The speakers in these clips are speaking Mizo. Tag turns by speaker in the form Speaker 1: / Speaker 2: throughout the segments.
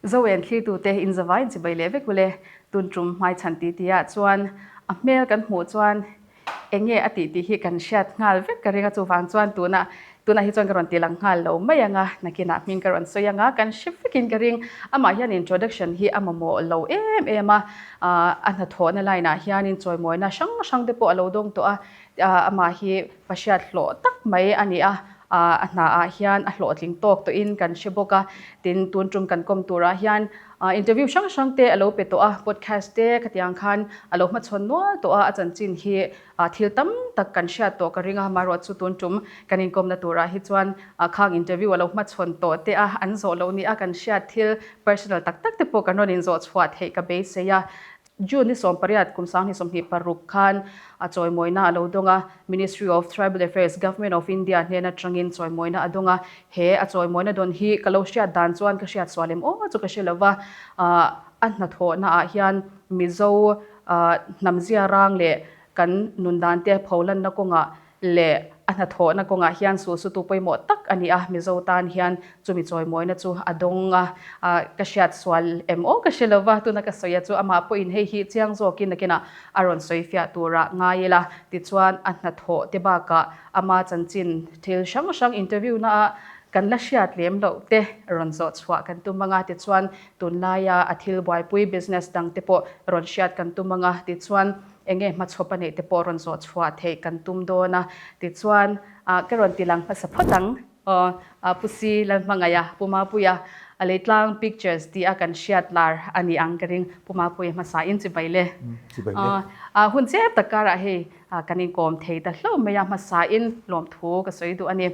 Speaker 1: Zoen thlirtute inzavaiin chibai leh vek ule. Tun tum hmaichhan titi ah chuan a hmel kan hmuh chuan eng nge a tih tih hi kan hriat nghal vek ka ring a, chuvang chuan tunah tunah hi chuan ka rawn ti lang nghal lo mai ang a, nakinah hming ka rawn sawi ang a, kan hre vekin ka ring. Amah hian introduction hi a mamawh lo em em a, a hnathawhna line ah hianin chawimawina hrang hrang te pawh a lo dawng tawh a, amah hi pahriat hlawh tak mai a ni a, a hna ah hian a hlawhtling tawk tawhin kan hre bawk a, tin tun tum kan kawm turah hian interview hrang hrang te a lo pe tawh a, podcast te khatiang khan a lo hmachhawn nual tawh a, a chanchin hi thil tam tak kan hriat tawh ka ring a, amaherawh chu tun tum kan inkawmna turah hi chuan khang interview a lo hmachhawn tawh te a, an zawh loh ni a kan hriat thil personal tak tak te pawh kan rawn inzawh chhuah theih ka beisei a. June ni 18 kum 2026 khan a chawimawina a lo dawng a, Ministry of Tribal Affairs, Government of India hnen atangin chawimawina a dawng a. He a chawimawina dawn hi ka lo hriat dan chuan ka hriat sual em aw chu ka hre lo va, a hnathawhna ah hian Mizo hnamzia rang leh kan nun dan te pholanna kawngah leh a hnathawhna kawngah hian sulsutu pawimawh tak a ni a, Mizo tan hian chumi chawimawina chu a dawng a, ka hriat sual em aw ka hre lo va, tuna ka sawi a chu amah pawhin hei hi chiang zawkin nakinah a rawn sawi fiah turah ngai ila, tichuan a hnathawh te bakah ama chanchin thil hrang hrang interview na ah kan la hriat lem loh te rawn zawh chhuah kan tum ang a, tichuan tunlaia a thil buaipui business dang te pawh rawn hriat kan tum ang a, tichuan Enge hmachhawp a neih te pawh rawn zawh chhuah theih kan tum dawn a, tichuan ka rawn ti lang hmasa phawt ang aw, Pu Si Lalhmangaih a, Pu Mapuia a Leitlang Pictures tih a kan hriat lar a ni ang ka ring, Pu Mapuia hmasa in chibai le.
Speaker 2: Chibai le.
Speaker 1: Hun chep tak karah hei kan inkawm thei ta hlauh mai a, hmasa in lawmthu ka sawi duh a ni.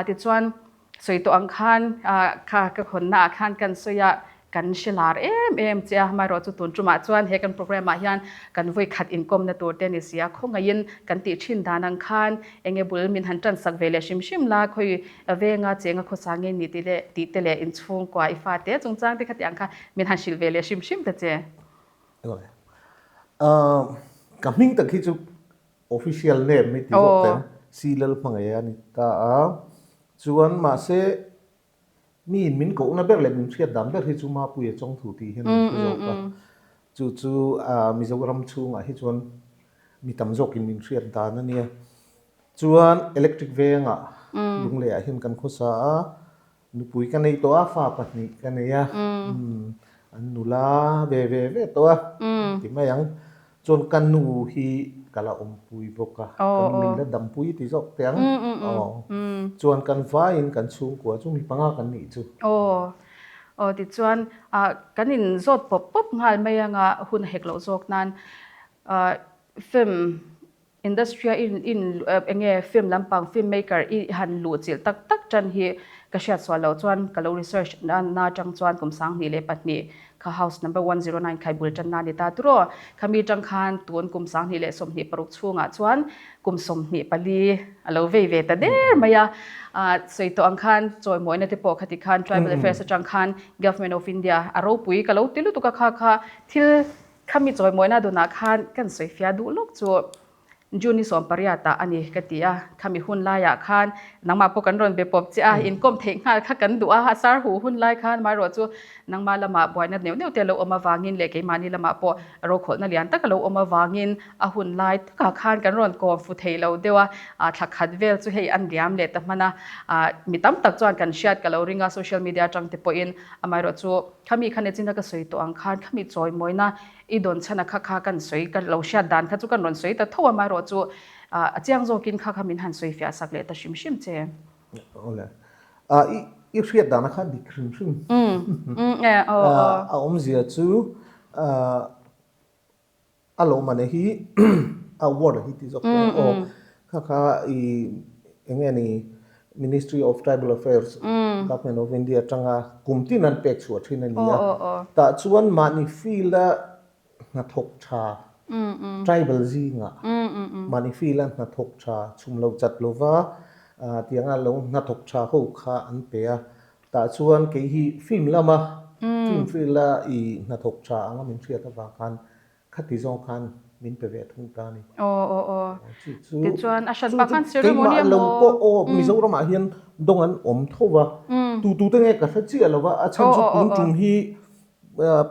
Speaker 1: Tichuan Sawi tawh ang khan kha ka khawnna ah khan kan sawi a, kan hre lar em em che a, amaherawh chu tun tumah chuan he kan program ah hian kan vawi khat inkawmna tur te a ni si a, khawngaihin kan tih thin dan ang khan eng nge bul min han tan sak ve leh hrim hrim la, khawi venga chenga khawsa nge ni tih leh tih te leh inchhungkua i fate chungchang te kha tih ang kha min han hrilh ve leh hrim hrim ta che.
Speaker 2: Ka hming tak hi chu Official name hi ti zawk teh Si Lalhmangaih a ni ta a, chuan mahse mi in min kohna ber leh min hriat dan ber hi chu Mapuia Chawngthu tih hian min hre zawk a, chu chu Mizoram chhungah hi chuan mi tam zawkin min hriat dan a nia. Chuan electric vengah Lungleiah hian kan khawsa a, Nupui ka nei tawh a, fa pahnih ka nei a, an nula ve ve ve tawh a, ti mai ang. Chuan ka nu hi ka la awmpui bawk a, ka nu min la dampui ti zawk teh ang. Aw, chuan kan vaiin kan chhungkua chu mi panga kan nih chu.
Speaker 1: Aw, aw tichuan kan inzawt pawp pawp nghal mai anga hun a hek loh zawk nan film Industry a in in eng nge film lampang film maker i han luh chilh tak tak tan hi ka hriat sual loh chuan ka lo research na na atang chuan kum 2002 kha house number 109 khai bul tan na ni ta turaw khami tang khan tun kum 2026 chhungah chuan kum 24 a lo vei ve ta der mai a sawi tawh ang khan chawimawina te pawh khati khan tribal affairs atang khan government of India a ropui ka lo ti lutuk a kha kha thil Khami chawimawina dunah khan kan sawifiah duh lawk chu June ni 18 ah a ni ka ti a, khami hun laiah khan nangmah pawh kan rawn be pawp che a, inkawm theih nghal kha kan duh a, a sar huh hun lai khan amaherawh chu nangmah lamah buaina neuh neuh te a lo awm avangin leh keimahni lamah pawh rokhawlhna lian tak a lo awm avangin a hun lai takah khan kan rawn kawm fu thei lo deuh a, thla khat vel chu hei an liam leh ta hman a, mi tam tak chuan kan hriat ka lo ring a, social media atang te pawhin amaherawh chu Khami kha nechin a ka sawi tawh ang khan khami chawimawina i dawn chhan a kha kha kan sawi ka lo hriat dan kha chu kan rawn sawi ta tho a amaherawh chu a chiang zawkin kha kha min han sawi fiah sak leh ta hrim hrim che.
Speaker 2: Awle. I i hriat dan a kha dik hrim hrim. A awmzia chu A lawmman hi award hi ti zawk teh aw kha kha i eng nge ni Ministry of Tribal Affairs Government of India atanga kum tin an pek chhuah thin a ni a tah chuan mahni field a hnathawk tha tribal zingah mahni field a hnathawk tha chhum lo chat lova tianga lo hnathawk tha ho kha an pe a tah chuan kei hi film lama film field a i hnathawk tha anga min hriat avang khan Khati zawng khan min pe ve thung ta a ni.
Speaker 1: Aw aw aw. Chu chu. Tichuan a hran pah khan ceremony
Speaker 2: emaw. Keimah lo pawh aw Mizoram ah hian dawng an awm tho va. Tu tu te nge ka hre chiah lo va a chhan chu tun tum hi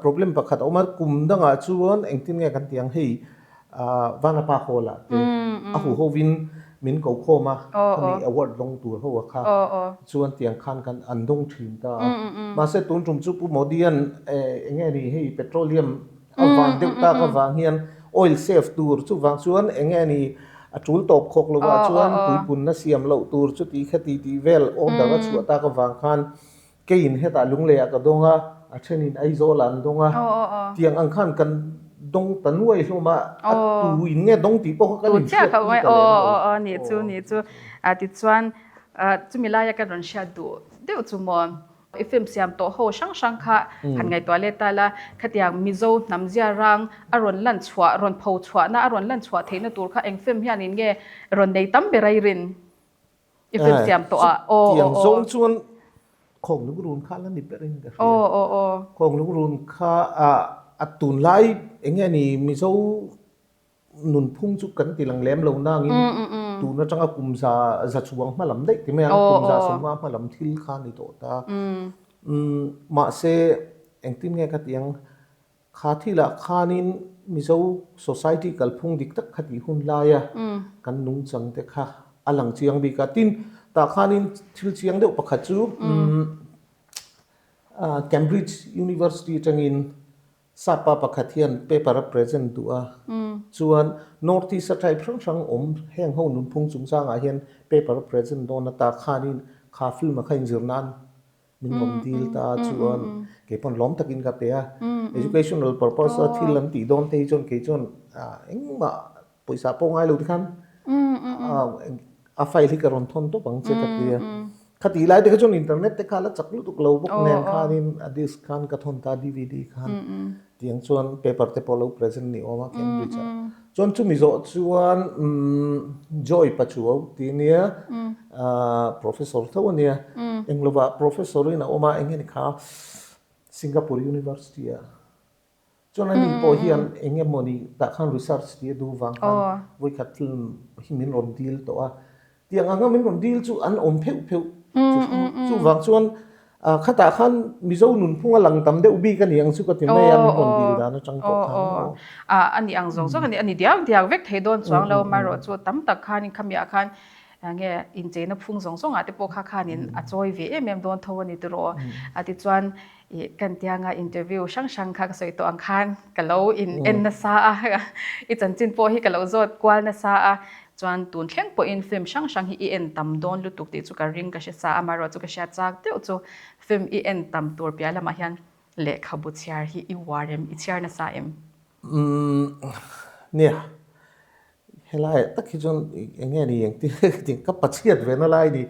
Speaker 2: problem pakhat a awm a, kum dangah chuan engtin nge kan tih ang hei Vanapa Hall ah te a hu hovin min ko khawm a, khami award dawng tur ho a kha chuan tiang khan kan an dawng thin ta a. Mahse tun tum chu Pu Modi-a'n eng nge ni hei petroleum a van deuh tak avang hian oil save tur chuvang chuan eng nge ni a tul tawp khawk lovah chuan puipunna siam loh tur chuti khati tih vel order a chhuah tak avang khan Keiin hetah Lungleiah ka dawng a, a thenin Aizawlah an dawng a. Tiang ang khan kan dawng ta nuai hlawm a, a tu in nge dawng tih pawh kha kan inhriat pui ta lem lo.
Speaker 1: Aw nih chu nih chu. Tichuan chumi laia kan rawn hriat duh deuh chu maw i film siam tawh ho hrang hrang kha han ngaihtuah let ta la, khatiang Mizo hnam zia rang a rawn lan chhuah, rawn pho chhuahna, a rawn lan chhuah theihna tur kha eng film hianin nge rawn nei tam ber a i rin? I film siam tawh a. Aw
Speaker 2: Tiang zawng chuan khawng lungrun kha la ni ber in ka hria.
Speaker 1: Aw aw aw.
Speaker 2: Khawng lungrun kha a tunlai eng nge ni Mizo nunphung chu kan ti lang lem lo nangin tun atanga kum za za chuang hma lam daih ti mai ang kum za sawmnga hma lam thil kha ni tawh ta. Mahse engtin nge ka ti ang Kha thilah khanin Mizo society kalphung dik tak kha tih hun laia kan nungchang te kha a lang chiang bik a. Tin, tah khanin thil chiang deuh pakhat chu Cambridge University atangin Sapa pakhat hian paper a present duh a. Chuan North East a tribe hrang hrang awm heng ho nunphung chungchangah hian paper a present dawn a. Tah khanin kha film a kha inzir nan Min rawn dil ta chuan kei pawn lawm takin ka pe a, educational purpose a thil an tih dawn te hi chuan kei chuan engmah pawisa pawh ngai lo te khan a file hi ka rawn thawn tawp ang che ka ti a. Khatih lai te kha chuan internet te kha la chak lutuk lo bawk nen khanin a disc khan ka thawn ta dvd khan. Tiang chuan paper te pawh lo present ni awm a Cambridge ah. Chuan chumi zawh chuan Joy Pachuau tih ania professor tho ania. Englovah professor in a awm a eng nge ni kha Singapore University ah. Chuan ani pawh hian eng emaw ni tah khan research tih a duh vang khan vawikhat film hi min rawn dil tawh a. Tiang anga min rawn dil chu an awm pheuh pheuh chuvang chuan khatah khan Mizo nunphung a lang tam deuh bik a ni ang chu ka ti mai a min rawn dil dan atang pawh khan aw.
Speaker 1: A ni ang zawng zawng a ni a ni diak diak vek thei dawn chuang lo amaherawh chu tam tak khanin khamiah khan nge incheina phung zawng zawngah te pawh kha khanin a chawi ve em em dawn tho a ni tiraw a tichuan Ih kan tianga interview hrang hrang kha ka sawi tawh ang khan ka lo in en nasa a, i chanchin pawh hi ka lo zawt kual nasa a, chuan tun thleng pawhin film hrang hrang hi i en tam dawn lutuk tih chu ka ring ka hre sa a, amaherawh chu ka hriat chak deuh chu film i en tam tur piah lamah hian lehkhabu chhiar hi i uar em, i chhiar nasa em?
Speaker 2: Umm nia, Helaiah tak hi chuan eng nge ni engtin nge ka tih ka pachhiat ve na lai ni.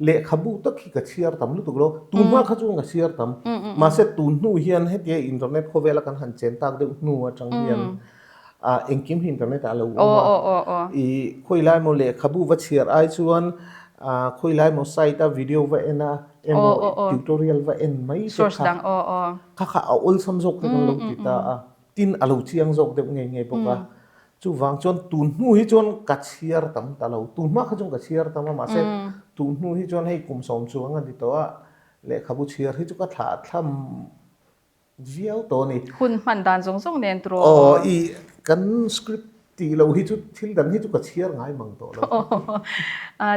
Speaker 2: Lehkhabu tak hi ka chhiar tam lutuk lo. Tun hma kha chuan ka chhiar tam. Mahse tun hnu hian hetia internet khawvela kan han chen tak deuh hnu atang hian engkim hi internet ah a lo awm a. I khawi lai maw lehkhabu va chhiar ai chuan khawi lai maw site a video va en a emaw tutorial va en mai te kha kha kha a awlsam zawk te kan lo ti ta a. Tin a lo chiang zawk deuh ngei ngei bawk a. Chuvang chuan tun hnu hi chuan ka chhiar tam ta lo. Tun hma kha chuan ka chhiar tam a, mahse tun hnu hi chuan hei kum sawm chuang a ni tawh a, lehkhabu chhiar hi chu ka thlah thlam viau tawh a ni.
Speaker 1: Hun hman dan zawng zawng nen turaw?
Speaker 2: Aw, i kan script tih loh hi chu thil dang hi chu ka chhiar ngai mang tawh lo.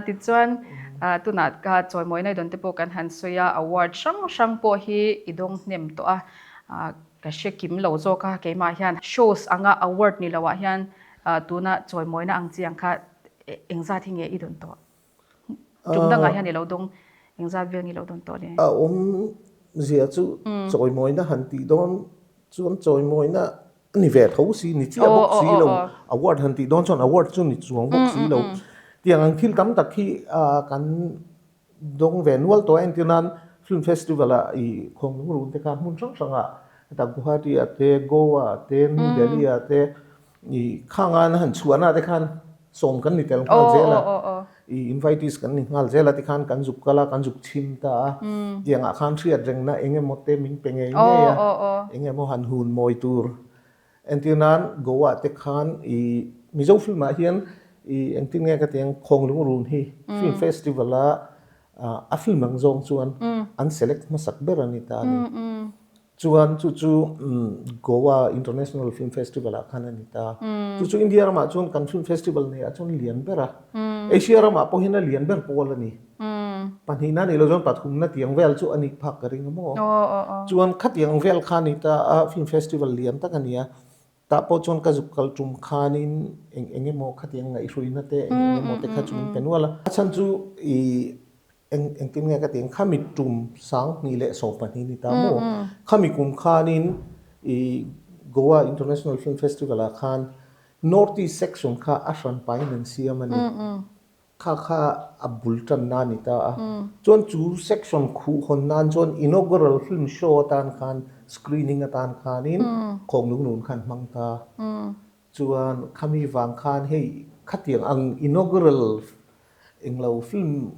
Speaker 1: Tichuan tunah ka chawimawi na i dawn te pawh kan han sawi a, award hrang hrang pawh hi i dawng hnem tawh a. Ka hre kim lo zawk a, keimah hian shows anga award ni loh ah hian tuna chawimawina ang chi ang kha engzat hi nge i dawn tawh? Tum dangah hian i lo dawng engzat vel nge i lo dawn tawh le?
Speaker 2: A awmzia chu chawimawina han tih dawn chuan chawimawina a ni ve tho si, ni chiah bawk si lo, award han tih dawn chuan award chu ni chuang bawk si lo. Tiang ang thil tam tak hi kan Dawng ve nual tawh a entir nan Film Festival ah i Khawnglung run te kha hmun hrang hrang ah heta Guwahati ah te, Goa ah te, New Delhi ah te i khang an han chhuahna te khan sawm kan ni tel nghal zel a, i invitees kan ni nghal zel a tikhan kan zuk kal a, kan zuk chhim ta a, tiang ah khan hriat rengna eng emaw te min pe ngei ngei a, eng emaw han hun mawi tur. Entir nan Goa te khan i Mizo film ah hian i engtin nge ka ti ang Khawnglung Run hi film festival a a film ang zawng chuan an select hmasak ber a ni ta a ni. Chuan chu chu Goa International Film Festival ah khan a ni ta. Chu chu India ramah chuan kan film festival nei ah chuan lian ber a. Asia ramah pawh hian a lian ber pawl a ni. Pahnihna nih loh chuan pathumna tiang vel chu a nih phak ka ring a maw. Chuan khatiang vel kha a ni ta a, film festival lian tak a ni a. Tah pawh chuan ka zuk kal tum khanin eng eng emaw khatiang ngaihhruina te eng eng emaw te kha chu min pe nual a. A chhan chu i eng engtin nge ka ti ang khami tum 2012 ni ta maw? Khami kum khanin i Goa International Film Festival ah khan North East section kha a hran pain an siam a ni. Kha kha a bul tanna a ni ta a. Chuan chu section khuh hawn nan chuan inaugural film show atan khan screening atan khanin Khawnglunglun khan hmang ta. Chuan khami vang khan hei khatiang ang inaugural englo film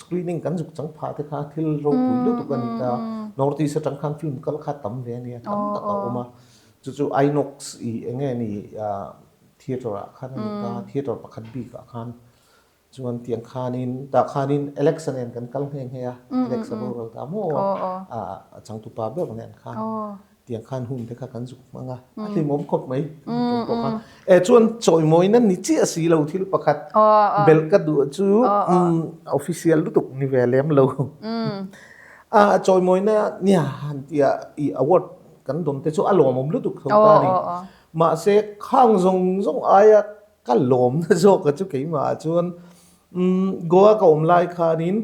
Speaker 2: screening kan zuk chang phah te kha thil ropui lutuk a ni ta. North East atang khan film kal kha tam ve a nia, tam tak a awm a. Chu chu Inox i enge ni Theatre ah khan a ni ta, theatre pakhat bik ah khan chuan tiang khanin tah khanin Alex-a nen kan kal nghe nghe a, Alex-a boral ta maw a changtupa ber nen khan tiang khan hun te kha kan zuk hmang a, a hlimawm khawp mai tum pawh khan. E chuan chawimawina ni chiah si lo thil pakhat belh ka duh chu official lutuk ni ve lem lo. A chawimawina nia han tia i award kan dawn te chu a lawmawm lutuk tho ta a ni. Mahse, khang zawng zawng aia ka lawmna zawk a chu keimah ah chuan Goa ka awm lai khanin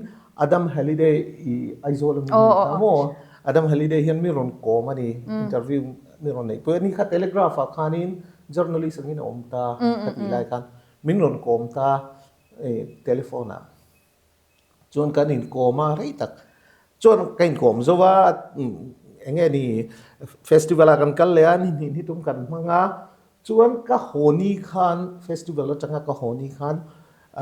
Speaker 2: Adam Halliday i Aizawl a mi ni ta maw? Adam Halliday hian mi rawn kawm a ni, interview mi rawn neih pui a ni kha Telegraph ah khanin journalist angin a awm ta ka tih lai khan min rawn kawm ta telephone ah. Chuan kan inkawm a rei tak chuan ka inkawm zo a eng nge ni festival ah kan kal leh a ni hnih hnih tum kan hmang a chuan ka haw ni khan festival atanga ka haw ni khan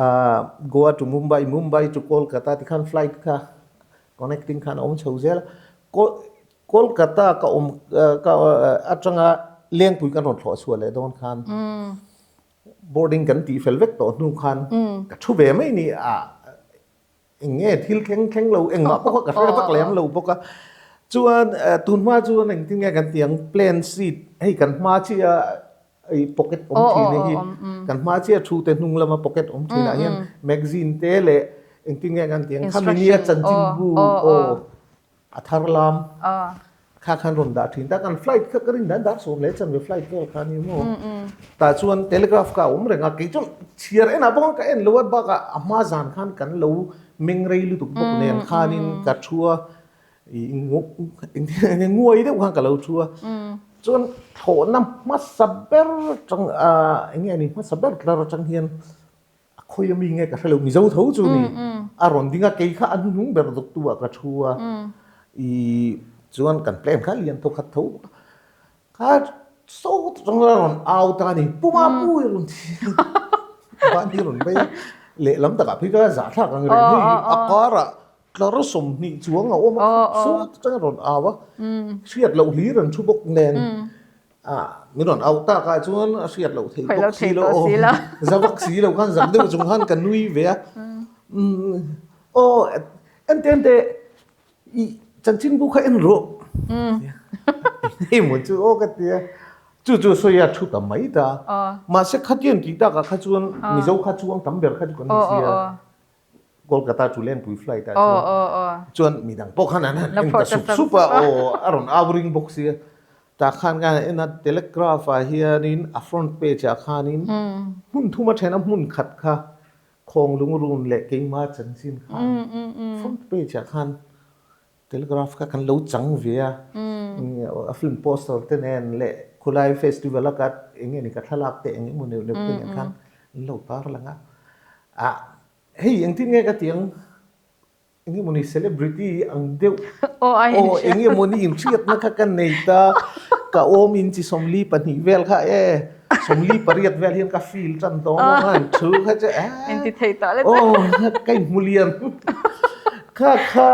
Speaker 2: ah Goa to Mumbai Mumbai to Kolkata ti khan flight kha connecting khan a awm chho zel a Kolkata ka awm ka atanga Lengpui kan rawn thlawh chhuah leh dawn khan. Boarding kan tih fel vek tawh hnu khan ka thu ve mai ni a, eng nge thil thleng thleng lo engmah pawh kha ka hre vak lem lo bawk a. Chuan tun hma chuan engtin nge kan tih ang plane seat hei kan hma chiah i pocket awm thin a hi kan hma chiah thu te hnung lama pocket awm thin ah hian magazine te leh engtin nge kan tih ang khami nia chanchinbu aw A thar lam kha khan rawn dah thin ta kan flight kha ka rin dan dar sawm leh chanve flight vel kha ni maw tah chuan telegraph kha a awm reng a kei chuan chhiar enah bawk a ka en lo a bakah a hma zan khan kan lo meng rei lutuk bawk nen khanin ka thu a eng nguai deuh khan ka lo thu a chuan thlawhna hmasa ber atang eng nge ni hmasa ber tlar atang hian A khawi ami nge ka hre lo, Mizo tho chu ni. A rawn ding a, kei kha a hnuhnung ber dawktu ah ka thu a. I chuan kan plane kha lian tho khat tho bawk a. Kha sawt atang a rawn au ta a ni, Pu Mapu i rawn thi a, ban hi rawn vei a. Lehlam takah phei chuan a zahthlak ang reng hei a karah tlar 20 chuang a awm a, sawt atang a rawn au a. Hriat loh hlir an thu bawk nen. Ah, min rawn auh tak ah chuan a hriat loh theih bawk si lo aw, za vak si lo khan zak deuh chung khan ka nui ve a. Aw, ente ente i chanchinbu kha en rawh. Hei maw chu aw ka ti a, chu chu sawi a thu ta mai ta. Mahse khatiang tih takah kha chuan Mizo kha chuang tam ber kha chu kan ni si a. Kolkata to Lengpui flight ah chuan chuan midang pawh khan an han en ta sup sup a aw a rawn au ring bawk sia tah khan ka han en a telegraph ah hianin a front page ah khanin hmun thum a then a hmun khat kha khawng lungrun leh keima chanchin khan front page ah khan Telegraph kha kan lo chang ve a, a film poster te nen leh khulai festival a ka eng nge ni ka thlalak te eng emaw neuh neuh te nen khan an lo tar lang a. Ah hei engtin nge ka ti ang eng emaw ni celebrity ang deuh aw eng emaw ni inhriatna kha ka nei ta, ka awm in chi 42 vel kha e 48 vel hian ka feel tan tawh a maw khan thu kha chu
Speaker 1: Inti thei tawh le
Speaker 2: aw ka inhmu lian. Kha kha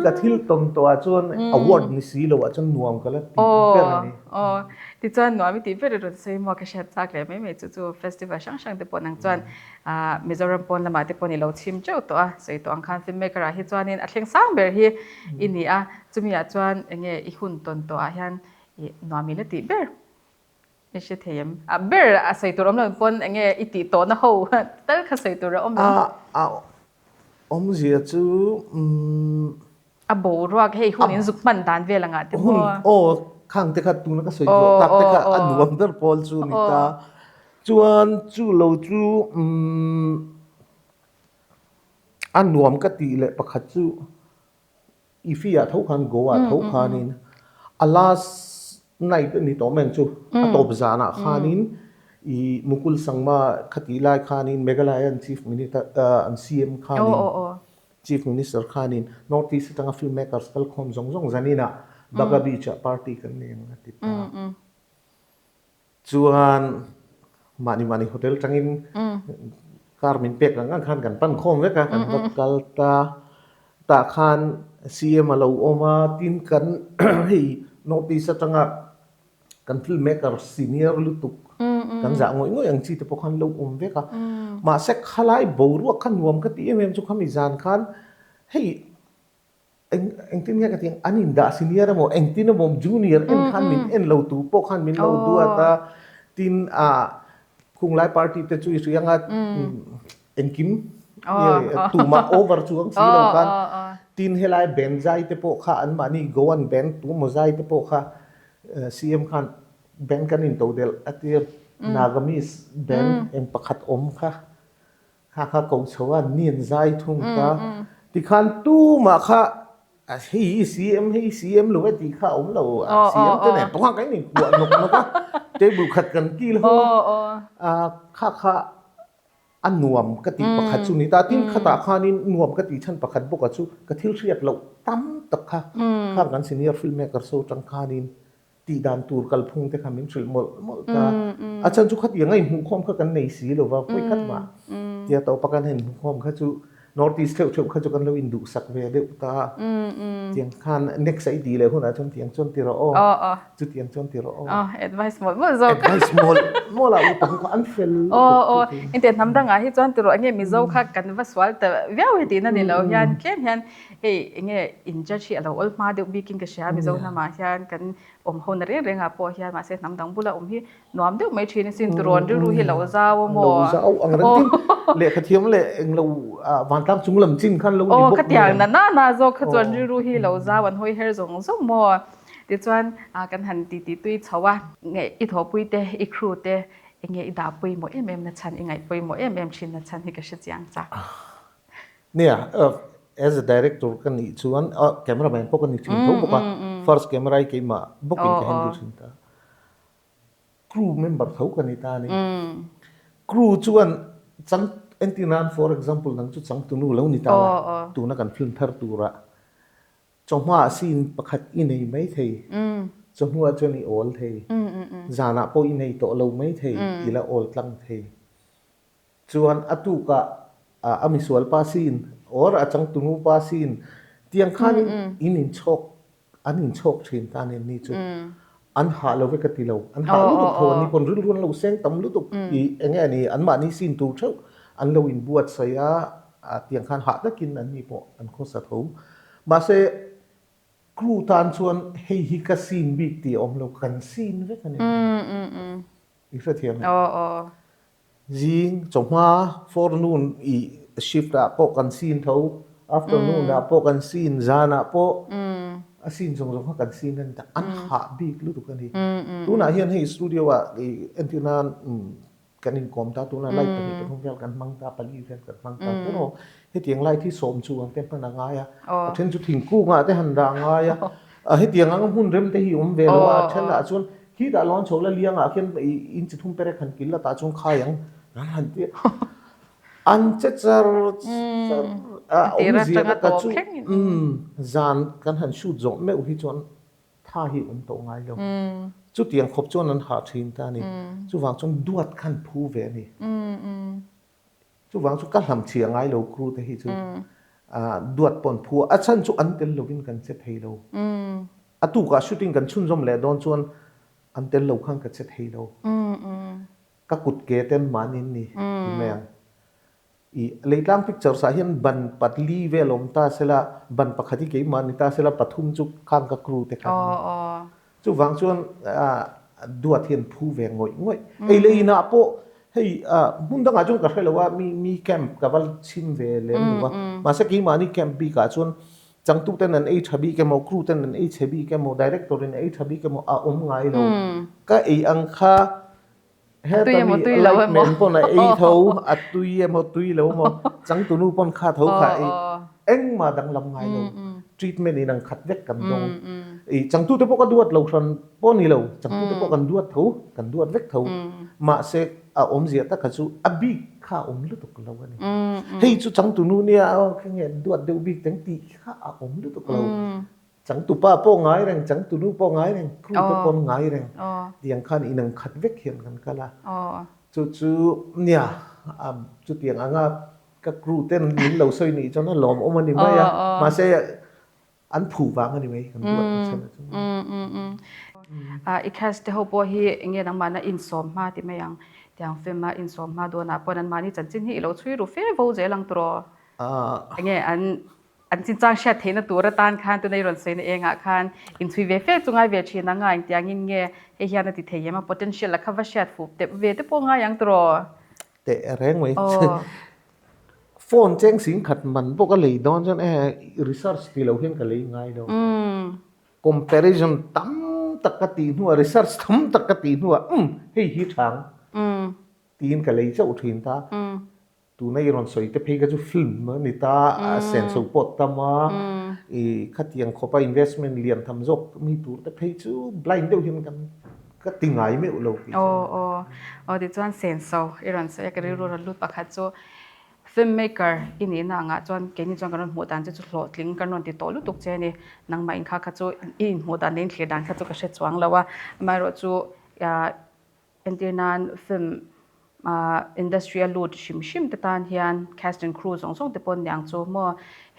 Speaker 2: ka thil tawn tawh ah chuan award ni si lo ah chuan nuam ka la tih ber a ni.
Speaker 1: Aw tichuan nuam i tih ber i rawn sawi maw ka hriat chak leh mai mai chu chu festival hrang hrang te pawh nang chuan Mizoram pawn lamah te pawh ni lo chhim teuh tawh a sawi tawh ang khan film maker ah hi chuanin a thleng sang ber hi i ni a chumi ah chuan enge i hun tawn tawh ah hian i nuam i la tih ber. I hre thei em? A ber a sawi tur awm lo pawn enge i tih tawhna ho tal kha sawi tur a awm em?
Speaker 2: A awmzia chu umm.
Speaker 1: A boruak hei hun in zuk hman dan vel angah te maw?
Speaker 2: Hun aw khang te kha tuna ka sawi zawh tak te kha a nuam ber pawl chu ni ta. Chuan chu lo chu umm a nuam ka tih leh pakhat chu Ifi ah tho khan Goa ah tho khanin a last night a ni tawh mai ang chu a tawp zanah khanin i Mukul Sangma khatih lai khanin Meghalaya an Chief Minister an CM khanin Chief Minister khanin North East atanga film makers kal khawm zawng zawng zaninah Baga Beach ah party kan nei ang a ti ta. Chuan mahni mahni hotel tangin car min pek ang ang khan kan pan khawm vek a, kan va kal ta. Tah khan CM a lo awm a, tin kan hei North East atanga kan film maker senior lutuk kan zah ngawih ngawih ang chi te pawh khan lo awm vek a. Mahse khalai boruak kha nuam ka ti em em chu khami zan khan hei Eng engtin nge ka ti ang, an indah senior emaw engtin emaw junior en khan min en lo tu pawh khan min lo duat a, tin ah khunglai party te chu i hria anga engkim tumah over chuang si lo khan tin helai band zai te pawh kha an mahni Goan band tu emaw zai te pawh kha CM khan band kan in todelh a tir Nagamese band eng pakhat awm kha. Kha kha ko chho a, ni an zai thung ta. Tikhan tumah kha hei hi CM, hei hi CM lo e tih kha a awm lo. CM te nen pawh khan kan inkuah nawk nawk a, table khat kan kil ho a. Kha kha a nuam ka tih pakhat chu ni ta. Tin khatah khanin nuam ka tih chhan pakhat bawk a chu ka thil hriat loh tam tak kha khang kan senior film makers ho tang khanin tih dan tur kalphung te kha min hrilh mawlh mawlh ta. A chhan chu khatiang a inhmuhkhawm kha kan nei si lo va, pawi khat mah tia tawpa kan han inhmuhkhawm kha chu North East theuh theuh kha chu kan lo induhsak ve deuh ta. Tiang khan next a i tih leh hunah chuan tiang chuan ti rawh aw, chutiang chuan ti rawh aw.
Speaker 1: Aw, advice mawlh mawlh zawk.
Speaker 2: Advice mawlh mawlh a upa ho kha an fel lutuk.
Speaker 1: Aw aw, engtiang hnam dangah hi chuan ti rawh enge Mizo kha kan va sual ta viau hi tihna ni lo hian tlem hian Hei enge in judge hi a lo awl hma deuh bikin ka hria Mizo hnamah hian kan awm ho na reng rengah pawh hian mahse hnam dang bula awm hi nuam deuh mai thin asin turawn rilru hi lo zau a maw?
Speaker 2: Lo zau ang reng tin lehkha thiam leh eng lo vantlang chung lam chin khan lo ni bawk
Speaker 1: nen. Aw khatiang na na na zawk kha chuan rilru hi lo zau an hawi her zawng zawng maw? Tichuan kan han ti ti tui chho a. Nge i thawhpui te i crew te enge i dah pawimawh em em na chhan i ngaih pawimawh em em thin na chhan hi ka hre chiang chak.
Speaker 2: Nia, as a director ka nih chuan cameraman pawh ka ni thin tho bawk a, first camera hi keimah bawkin ka handle thin ta. Crew member tho ka ni ta a ni. Crew chuan chang entir nan for example nang chu changtunu lo ni ta la, tuna kan film thar turah chawhma ah scene pakhat i nei mai thei, chawhnuah chuan i awl thei, zanah pawh i nei tawh lo mai thei, i la awl tlang thei. Chuan a tukah a misual pa sin or a changtunu pa sin tiang khanin in inchhawk an inchhawk thin ta nen ni chu an hah lo ve ka ti lo an hah lutuk tho an ni pawn rilru an lo seng tam lutuk i enge a ni an mahni sin tur theuh an lo inbuatsaih a tiang khan hah takin an ni pawh an khawsa tho mahse crew tan chuan hei hi ka sin bik tih a awm lo kan sin vek a ni i hrethiam em? Zing chawhma forenoon i shift ah pawh kan sin tho, afternoon ah pawh kan sin, zan ah pawh a sin zawng zawng kha kan sin a ni ta, an hah bik lutuk a ni. Tunah hian hei studio ah i entir nan kan inkawm ta, tunah light pahnih pathum vel kan hmang ta, pali vel kan hmang ta tiraw, hetiang light hi sawm chu ang te hman a ngai a, a then chu thingkung ah te han dah a ngai a, hetiang ang hmun rem te hi awm ve lo a, a then ah chuan Khitah lawn chho la liangah khian i in chi thum perek han kil la tah chuan khai ang an han ti a. An che char char a awmzia na ka chu zan kan han shoot zawh meuh hi chuan tha hi awm tawh ngai lo. Chutiang khawp chuan an hah thin ta a ni. Chuvang chuan duat khan phu ve a ni. Chuvang chu ka hlamchhia ngai lo crew te hi chu. Duat pawn phu a, a chhan chu an tel lovin kan che thei lo. A tukah shooting kan chhunzawm leh dawn chuan an tel lo khan ka che thei lo. Ka kut ke ten mahni an ni ti mai ang. I Leitlang pictures ah hian ban patli vel awm ta sela, ban pakhat hi keimah ni ta sela, pathum chu khang ka crew te khan a ni. Chuvang chuan duat hian phu ve ngawih ngawih. Ei leh inah pawh hei hmun dangah chuan ka hre lo a, mi mi camp ka va chhim ve lem lo va. Mahse keimahni camp bikah chuan changtu ten an ei tha bik emaw, crew ten an ei chhe bik emaw, director in a ei tha bik emaw a awm ngai lo. Ka ei ang kha Heta mi light man pawn a ei tho, a tui emaw tui lo emaw, changtunu pawn kha tho kha a ei, engmah danglam ngai lo, treatment in ang khat vek kan dawng. I changtute pawh ka duat lo hran pawh ni lo, changtute pawh kan duat tho, kan duat vek tho, mahse a awmzia tak kha chu a bik kha a awm lutuk lo a ni. Hei chu changtunu nia aw kha nge duat deuh bik teng tih kha a awm lutuk lo. Changtupa pawh ngai reng, changtunu pawh ngai reng, crew te pawh ngai reng tiang khan inang khat vek hian kan kal a. Chu chu nia chutiang anga ka crew ten min lo sawi nih chuan a lawmawm a ni mai a, mahse an phu vang a ni mai kan duat na chhan a chu.
Speaker 1: I cast te ho pawh hi enge nangmahna insawm hma ti mai ang, tiang film a insawm hma dawnah pawh anmahni chanchin hi i lo chhui ru fe vo zel ang turaw? Enge an An chinchang hriat theihna tur atan khan tuna i rawn sawina engah khan inchhui ve fe chu ngai ve thin ang a, engtiangin nge hei hian a ti thei em a, potential a kha va hriat fuh tep ve te pawh ngai ang tawh.
Speaker 2: Teh reng mai. Phone cheng sing khat man bawk a lei dawn chuan e research ti lo hian ka lei ngai lo. Comparison tam tak ka tih hnuah research tam tak ka tih hnuah umm hei hi thang tiin ka lei chauh thin ta. Tuna i rawn sawi te phei kha chu film a ni ta, a senso pawh tam a, i khatiang khawpa investment lian tham zawk mi tur te phei chu blind deuh hian kan ka ti ngai meuh lo tih chu.
Speaker 1: Aw aw aw tichuan senso i rawn sawi a, ka rilru rawn lut pakhat chu film maker i nihna angah chuan keini chuan kan rawn hmuh dan che chu hlawhtling kan rawn ti tawh lutuk che a ni, nangmah in kha kha chu i inhmuh dan leh inthlir dan kha chu ka hre chuang lo a, amaherawhchu chu Entir nan film industry a lut hrim hrim te tan hian cast and crew zawng zawng te pawh an ni ang chu maw.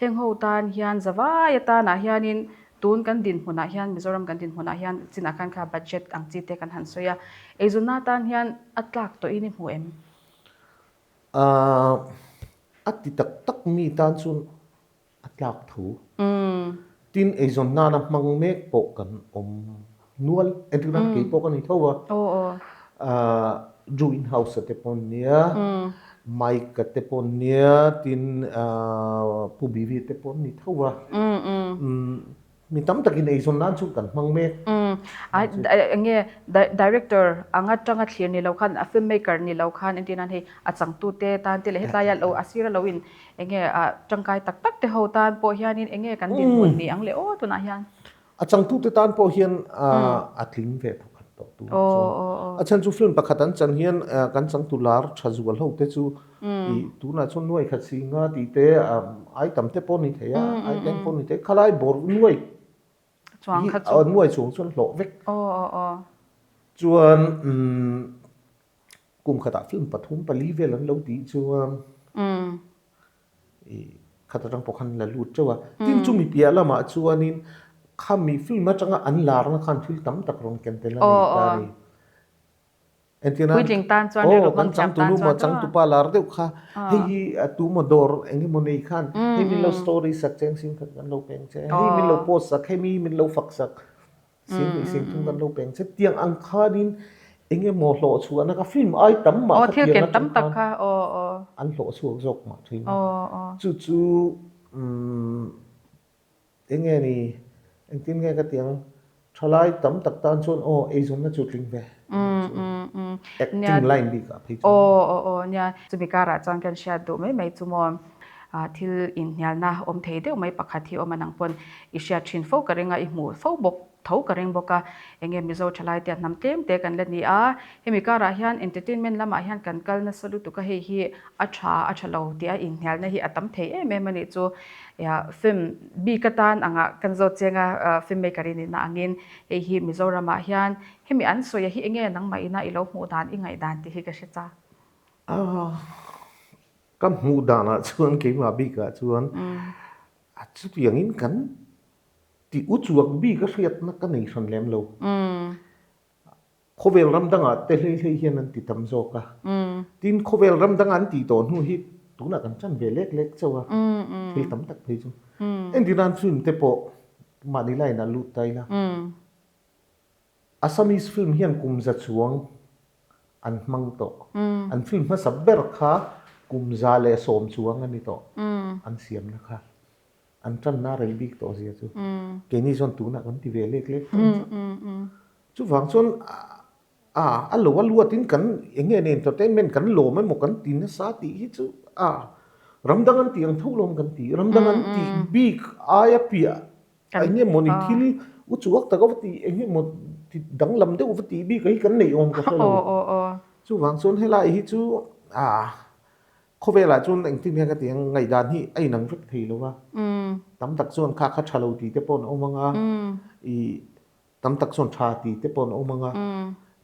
Speaker 1: Heng ho tan hian zavai atanah hianin tun kan dinhmunah hian Mizoram kan dinhmunah hian chinah khan kha budget ang chi te kan han sawi a. Eizawnna tan hian a tlak tawhin i hmu em?
Speaker 2: A ti tak tak mi tan chuan a tlak tho. Tin, eizawn nana hmang mek pawh kan awm nual. Entir nan kei pawh ka ni tho a. Drew in house a te pawh an nia, Mike a te pawh an nia, tin Pu Bivi te pawh an ni tho a. Mi tam takin eizawn nan chu kan hmang mek.
Speaker 1: Ai enge director anga tanga thlir ni lo khan a film maker ni lo khan entir nan hei a changtu te tan te leh hetlai a lo a sir a lo in enge a tangkai tak tak te ho tan pawh hianin enge kan dinhmun ni ang le aw tunah hian.
Speaker 2: A changtu te tan pawh hian a tling ve thawkhat tawh tunah chuan. A chhan chu film pakhat an chan hian kan changtu lar tha zual ho te chu i tunah chuan nuai khat si nga tih te ai tam te pawh ni thei a, ai tleng pawh ni thei khalai bawr nuai
Speaker 1: chuang kha chu
Speaker 2: nuai chuang chuan hlawh vek. Chuan kum khatah film pathum pali vel an lo tih chuan i khat atang pawh khan la lut teuh a. Tin chumi piah lamah chuanin khami film atanga an larna khan thil tam tak rawn ken tel a nei ta a ni. Entirna
Speaker 1: Puitling tan chuan rilru
Speaker 2: aw kan
Speaker 1: hmang thiam tan
Speaker 2: changtunu
Speaker 1: chuan
Speaker 2: maw
Speaker 1: chu.
Speaker 2: changtupa lar deuh kha hei hi tu maw dawr eng emaw nei khan hei min lo story sak che sing khat kan lo peng che hei min lo post sak hei mi min lo fak sak sing hnih sing thum kan lo peng che tiang ang khanin eng emaw hlawh chhuahna kha film ai tam mah
Speaker 1: Aw
Speaker 2: kha
Speaker 1: thil
Speaker 2: tiang
Speaker 1: ken
Speaker 2: atang
Speaker 1: tam tak
Speaker 2: khan
Speaker 1: kha aw aw.
Speaker 2: an hlawh chhuak zawk mah thin a.
Speaker 1: Aw aw.
Speaker 2: Chu chu umm Enge ni, engtin nge ka ti ang, thalai tam tak tan chuan aw eizawnna chu tling ve tih chu acting line bik ah phei chuan.
Speaker 1: Aw aw aw nia, chumi karah chuan kan hriat duh mai mai chu maw, thil inhnialna awm thei deuh mai pakhat hi awm a nang pawn i hriat thin fo ka ring a, i hmuh fo bawk tho ka ring bawk a, enge Mizo thalai te a hnam tlem te kan la ni a, hemi karah hian entertainment lamah hian kan kal nasa lutuk a, hei hi a tha a tha lo tih a inhnialna hi a tam thei em em a nih chu. Film bik atan anga kan zawt cheng a, film maker i nihna angin hei hi Mizoramah hian hemi an sawi a hi enge nangmah ina i lo hmuh dan i ngaih dan tih hi ka hre chak.
Speaker 2: Ka hmuh danah chuan keimah bikah chuan. A chutiangin kan ti u chuak bik a hriatna ka nei hran lem lo. Khawvel ram dangah te hlei hlei hian an ti tam zawk a. Tin, khawvel ram danga an tih tawh hnu hi tunah kan chan ve lek lek chauh a, thil tam tak phei chu. Entir nan film te pawh mahni line ah lut ta ila. Assamese film hian kum za chuang an hmang tawh. An film hmasa ber kha kum 110 chuang a ni tawh an siamna kha. An tanna rei bik tawh zia chu keini chuan tunah kan ti ve lek lek tawh ang chu. Chuvang chuan a a lo a luatin kan eng nge ni entertainment kan lawm emaw kan ti nasa tih hi chu a ram dang an tih ang tho lawm kan ti. Ram dang an tih bik aia piah eng nge mawni thil u chuak tak a va tih eng nge maw ti danglam deuh va tih bik hi kan neih awm ka hre lo. Chuvang chuan helai hi chu a Khawvelah chuan engtin hian ka ti ang, ngaihdan hi a inang vek thei lo va. Tam tak chuan kha kha tha lo tih te pawh an awm ang a, ih tam tak chuan tha tih te pawh an awm ang a.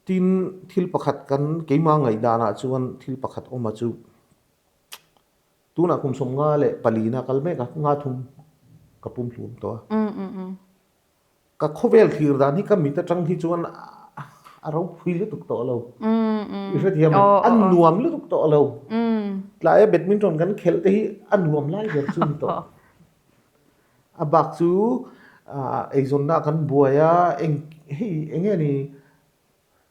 Speaker 2: Tin, thil pakhat kan keimah ngaihdanah chuan thil pakhat awm a chu tunah kum 54 na kal mek a, nga thum ka pum hlum tawh a. Ka khawvel thlir dan hi ka mit atang hi chuan a ropui lutuk tawh lo. I hrethiam em? A nuam lutuk tawh lo. Tlaia badminton kan khelh te hi a nuam lai ber chu ni tawh. A bak chu eizawnna kan buai a, eng hei eng nge ni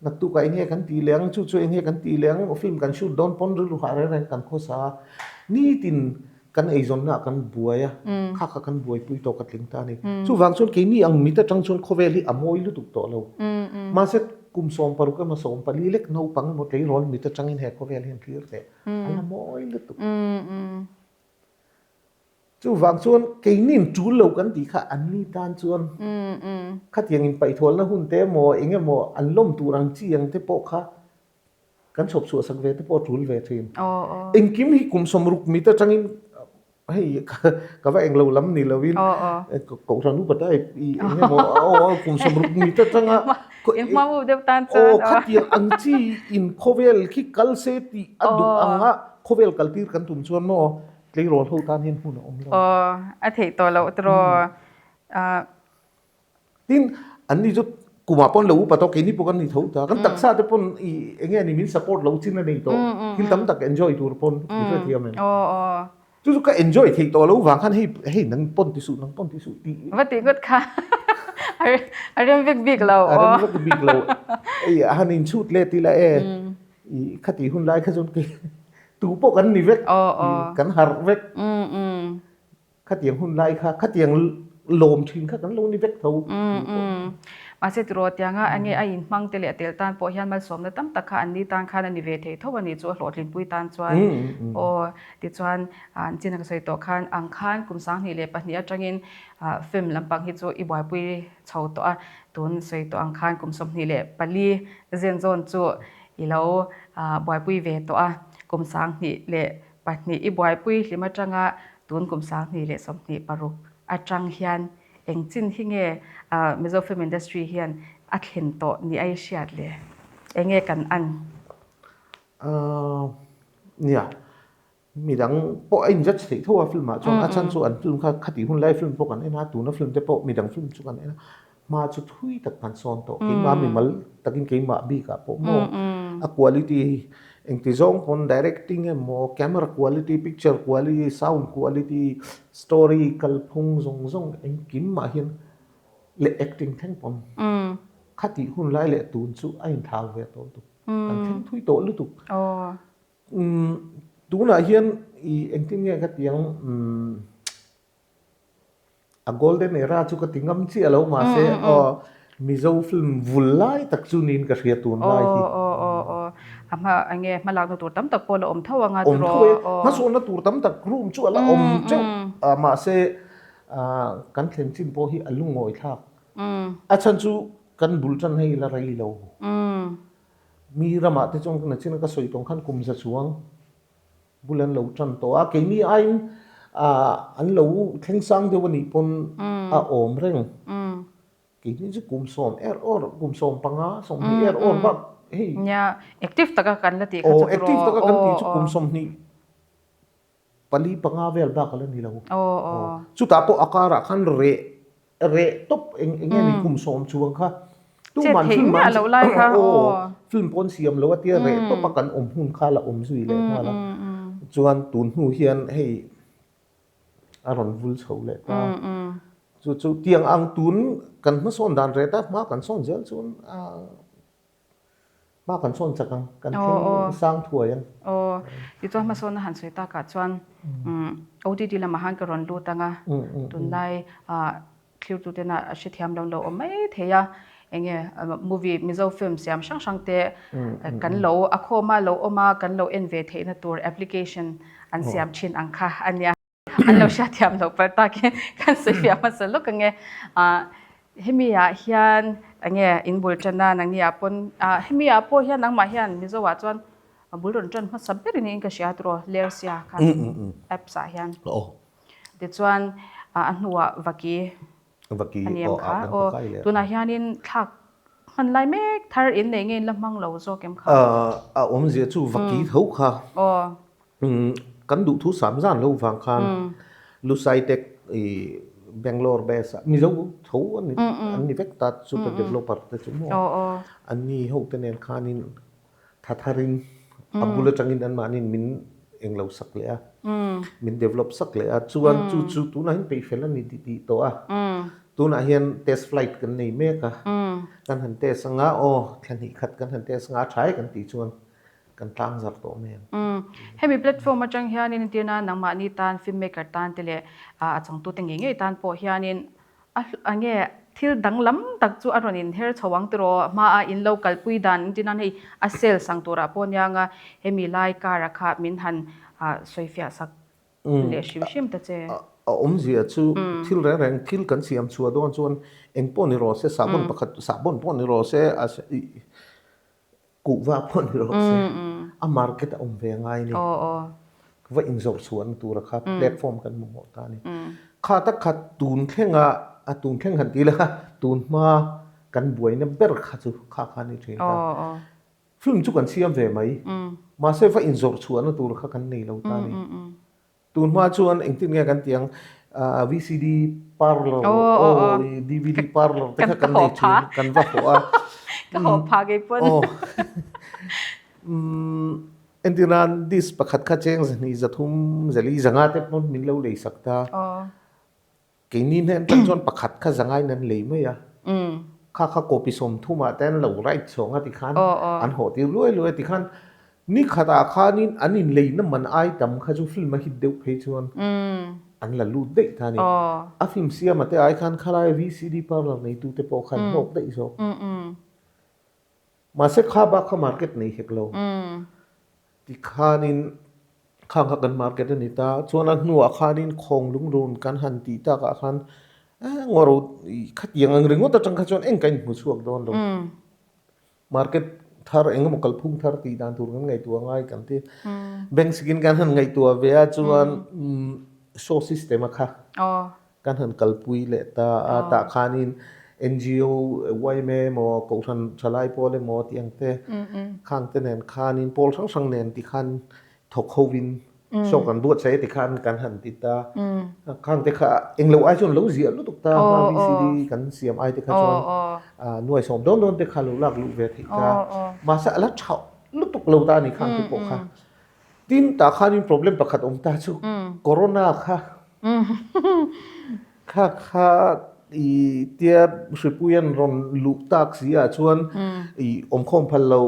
Speaker 2: Naktukah eng nge kan tih leh ang, chu chu eng nge kan tih leh ang, film kan shoot dawn pawn rilru hah reng reng kan khawsa a, nitin kan eizawnna ah kan buai a, kha kha kan buaipui tawh ka tling ta a ni. Chuvang chuan keini ang mit atang chuan khawvel hi a mawi lutuk tawh lo. Mahse kum 16 emaw 14 lek naupang emaw tleirawl mit atangin he khawvel hian thlir teh a la mawi lutuk. Chuvang chuan keinin tul lo kan tih kha an ni tan chuan khatiang in paihthawlna hun te emaw eng emaw an lawm tur ang chi ang te pawh kha kan chhawp chhuah sak ve te pawh a tul ve thin. Engkim hi kum 60 mit atangin hei ka va englo lam ni lovin Kohhran upa type i eng emaw kum 60 mit atanga aw khatiang ang chi in khawvel khi kal se tih a duh anga khawvel kaltir kan tum chuan maw Tleirawl ho tan hian hmun a awm lo.
Speaker 1: Aw, a theih tawh loh tiraw.
Speaker 2: Tin, an ni chu kumah pawn lo upa tawh, keini pawh kan ni tho ta. Kan taksa te pawn i eng nge ni min support lo chin a nei tawh. Thil tam tak enjoy tur pawn i hrethiam em?
Speaker 1: Aw, aw.
Speaker 2: Chu chu ka enjoy theih tawh lo vang khan hei hei nang pawn ti suh, nang pawn ti suh tih.
Speaker 1: Va tih ngawt kha a rem vek bik lo.
Speaker 2: A rem vek bik lo. Ei a han inchhut let ila e. I khati hun lai kha chuan kei tu pawh kan ni vek, kan harh vek. Khatiang hun lai kha, khatiang lawm thin kha kan lo ni vek tho.
Speaker 1: Mahse tiraw tianga enge a inhmang te leh a tel tan pawh hian malsawmna tam tak kha an ni tan khan a ni ve thei tho a ni chu a hlawhtlinpui tan chuan. Aw tichuan an chin a ka sawi tawh khan ang khan kum 2002 atangin film lampang hi chu i buaipui chho tawh a, tun sawi tawh ang khan kum 24 zen zawn chu i lo buaipui ve tawh a, kum 2002 i buaipui hlim atanga tun kum 2026 atang hian eng chin hi nge Mizo film industry hian a thlen tawh ni a i hriat le? Eng nge kan an?
Speaker 2: Nia, Midang pawh a in judge theih tho a film ah chuan a chhan chu an film kha khatih hun lai film pawh kan en a tuna film te pawh midang film chu kan en a hma chu thui tak kan sawn tawh keimah mimal takin keimah bik ah pawh maw a quality engti zawng pawn directing emaw camera quality picture quality sound quality story kalphung zawng zawng engkim mah hian leh acting thleng pawn khatih hun lai leh tun chu a inthau ve tawh lutuk kan thleng thui tawh lutuk. Tunah hian i engtin nge ka ti ang a golden era chu ka ti ngam chiah lo mahse aw Mizo film vul lai tak chu niin ka hria tun lai hi.
Speaker 1: Aw aw aw a hma enge hma lakna tur tam tak pawh a la awm tho anga
Speaker 2: tiraw. Awm tho e hmasawnna tur tam tak room chu a la awm teuh a mahse kan thlen chin pawh hi a lungawi thlak a chhan chu kan bul tan hei la rei lo. Mi ramah te chuan na chin a ka sawi tawng khan kum za chuang bul an lo tan tawh a, keini aiin an lo thleng sang deuh a nih pawn a awm reng. Keini chu kum sawm er awr, kum 15, 20 er awr bak hei.
Speaker 1: Nia, active taka kan la tih kha chu
Speaker 2: Aw, active taka kan tih chu kum 20. Pali panga vel bak a la ni lo. Chutah pawh a karah khan reh reh tawp eng eng nge ni kum sawm chuang kha tuman film an aw film pawn siam lo a tia reh tawp a kan awm hun kha la awm zui leh nghal a. Chuan tun hnu hian hei a rawn vul chho leh ta. Chu chu tiang ang tun kan hmasawn dan reh ta hma kan sawn zel chuan a Hma kan sawn chak ang, kan thleng sang thuai ang.
Speaker 1: Aw, tichuan hmasawnna han sawi takah chuan OTT lamah khan ka rawn lut ang a, tunlai thlirtutena a hrethiam lo lo awm mai thei a, eng nge movie Mizo film siam hrang hrang te kan lo a khawma lo awm a, kan lo en ve theihna tur application an siam thin ang kha a nia. An lo hriatthiam loh palh takin kan sawi fiah hmasa lawk ang e. Hemi ah hian enge in bul tan a nangni ah pawn hemi ah pawh hian nangmah hian Mizo ah chuan bul rawn tan hmasa ber in in ka hria tiraw Lersia khan apps ah hian. Tichuan a hnuah Vaki a ni ang kha aw tunah hianin thlak hman lai mek thar in nei nge in la hmang lo zawk em kha.
Speaker 2: A awmzia chu Vaki tho kha. Kan duh thu sam zan lo vang khan Lusai Tech i Bangalore base ah Mizo tho an ni an ni vek ta super developer te chu maw an ni ho te nen khanin tha tharin a bul atangin anmahniin min englo sak leh a min develop sak leh a chuan chu chu tunah hian peihfel a ni tih tih tawh a tunah hian test flight kan nei mek a kan han test anga aw thla hnih khat kan han test anga a tha e kan tih chuan Kan tlang zarh tawh mai ang.
Speaker 1: Hemi platform atang hianin entirna nangmahni tan film maker tan te leh a changtute ngei ngei tan pawh hianin a enge thil danglam tak chu a rawn inher chho ang tiraw hmaa in lo kalpui dan entirna hei a sales ang turah pawh anianga hemi lai kara kha min han sawifiah sak leh hrim hrim ta che.
Speaker 2: A awmzia chu thil reng reng thil kan siam chhuah dawn chuan eng pawh ni rawh se sahbawn pakhat sahbawn pawh ni rawh se a Kuhva pawh ni rawh se, a market a awm ve ngai ni. Va inzawrh chhuahna tura kha platform kan mamawh ta a ni. Kha tak kha tun thlenga, a tun thleng han ti ila, tun hma kan buaina ber kha chu kha kha a ni thin ta. Film chu kan siam ve mai, mahse va inzawrh chhuahna tur kha kan nei lo ta a ni. Tun hma chuan engtin nge kan tih ang VCD parlour aw DVD parlour te kha kan nei thin kan va hawh a.
Speaker 1: Ka hawh pha kei pawn.
Speaker 2: Entir nan disc pakhat kha cheng zahnih zathum zali zanga te pawn min lo lei sak ta. Keini hnen atang chuan pakhat kha zangain an lei mai a, kha kha copy sawmthumah te an lo write chhawng a tikhan an hawh tir luai luai a tikhan ni khatah khanin an inleina man ai tam kha chu film a hit deuh phei chuan an la lut daih ta a ni. A film siama te ai khan khalai VCD parlour neitute pawh khan hlawk daih zawk. Mahse kha bak kha market nei hek lo. Tikhanin khang kha kan market a ni ta. Chuan a hnuah khanin khawng lungrun kan han tih takah khan ngawro khatiang ang ringawt atang kha chuan eng ka inhmu chhuak dawn lo. Market thar eng emaw kalphung thar tih dan tur kan ngaihtuah ngai kan ti. Bank sikin kan han ngaihtuah ve a chuan show system a kha. Kan han kalpui leh ta a, tah khanin NGO, yma emaw, Kohhran Thalai Pawl emaw tih ang te, khang te nen khanin pawl hrang hrang nen ti khan thawk hovin show kan buatsaih a ti khan kan han ti ta. Khang te kha englo ai chuan lo ziah lutuk ta, hma VCD kan siam ai te kha chuan nuai sawm dawn dawn te kha lo lak luh ve theih ta. Mahse a la tha lutuk lo ta a ni khang te pawh kha. Tin, tah khanin problem pakhat awm ta chu corona kha kha kha i tia hripui an rawn luh tak si ah chuan i awmkhawm phal lo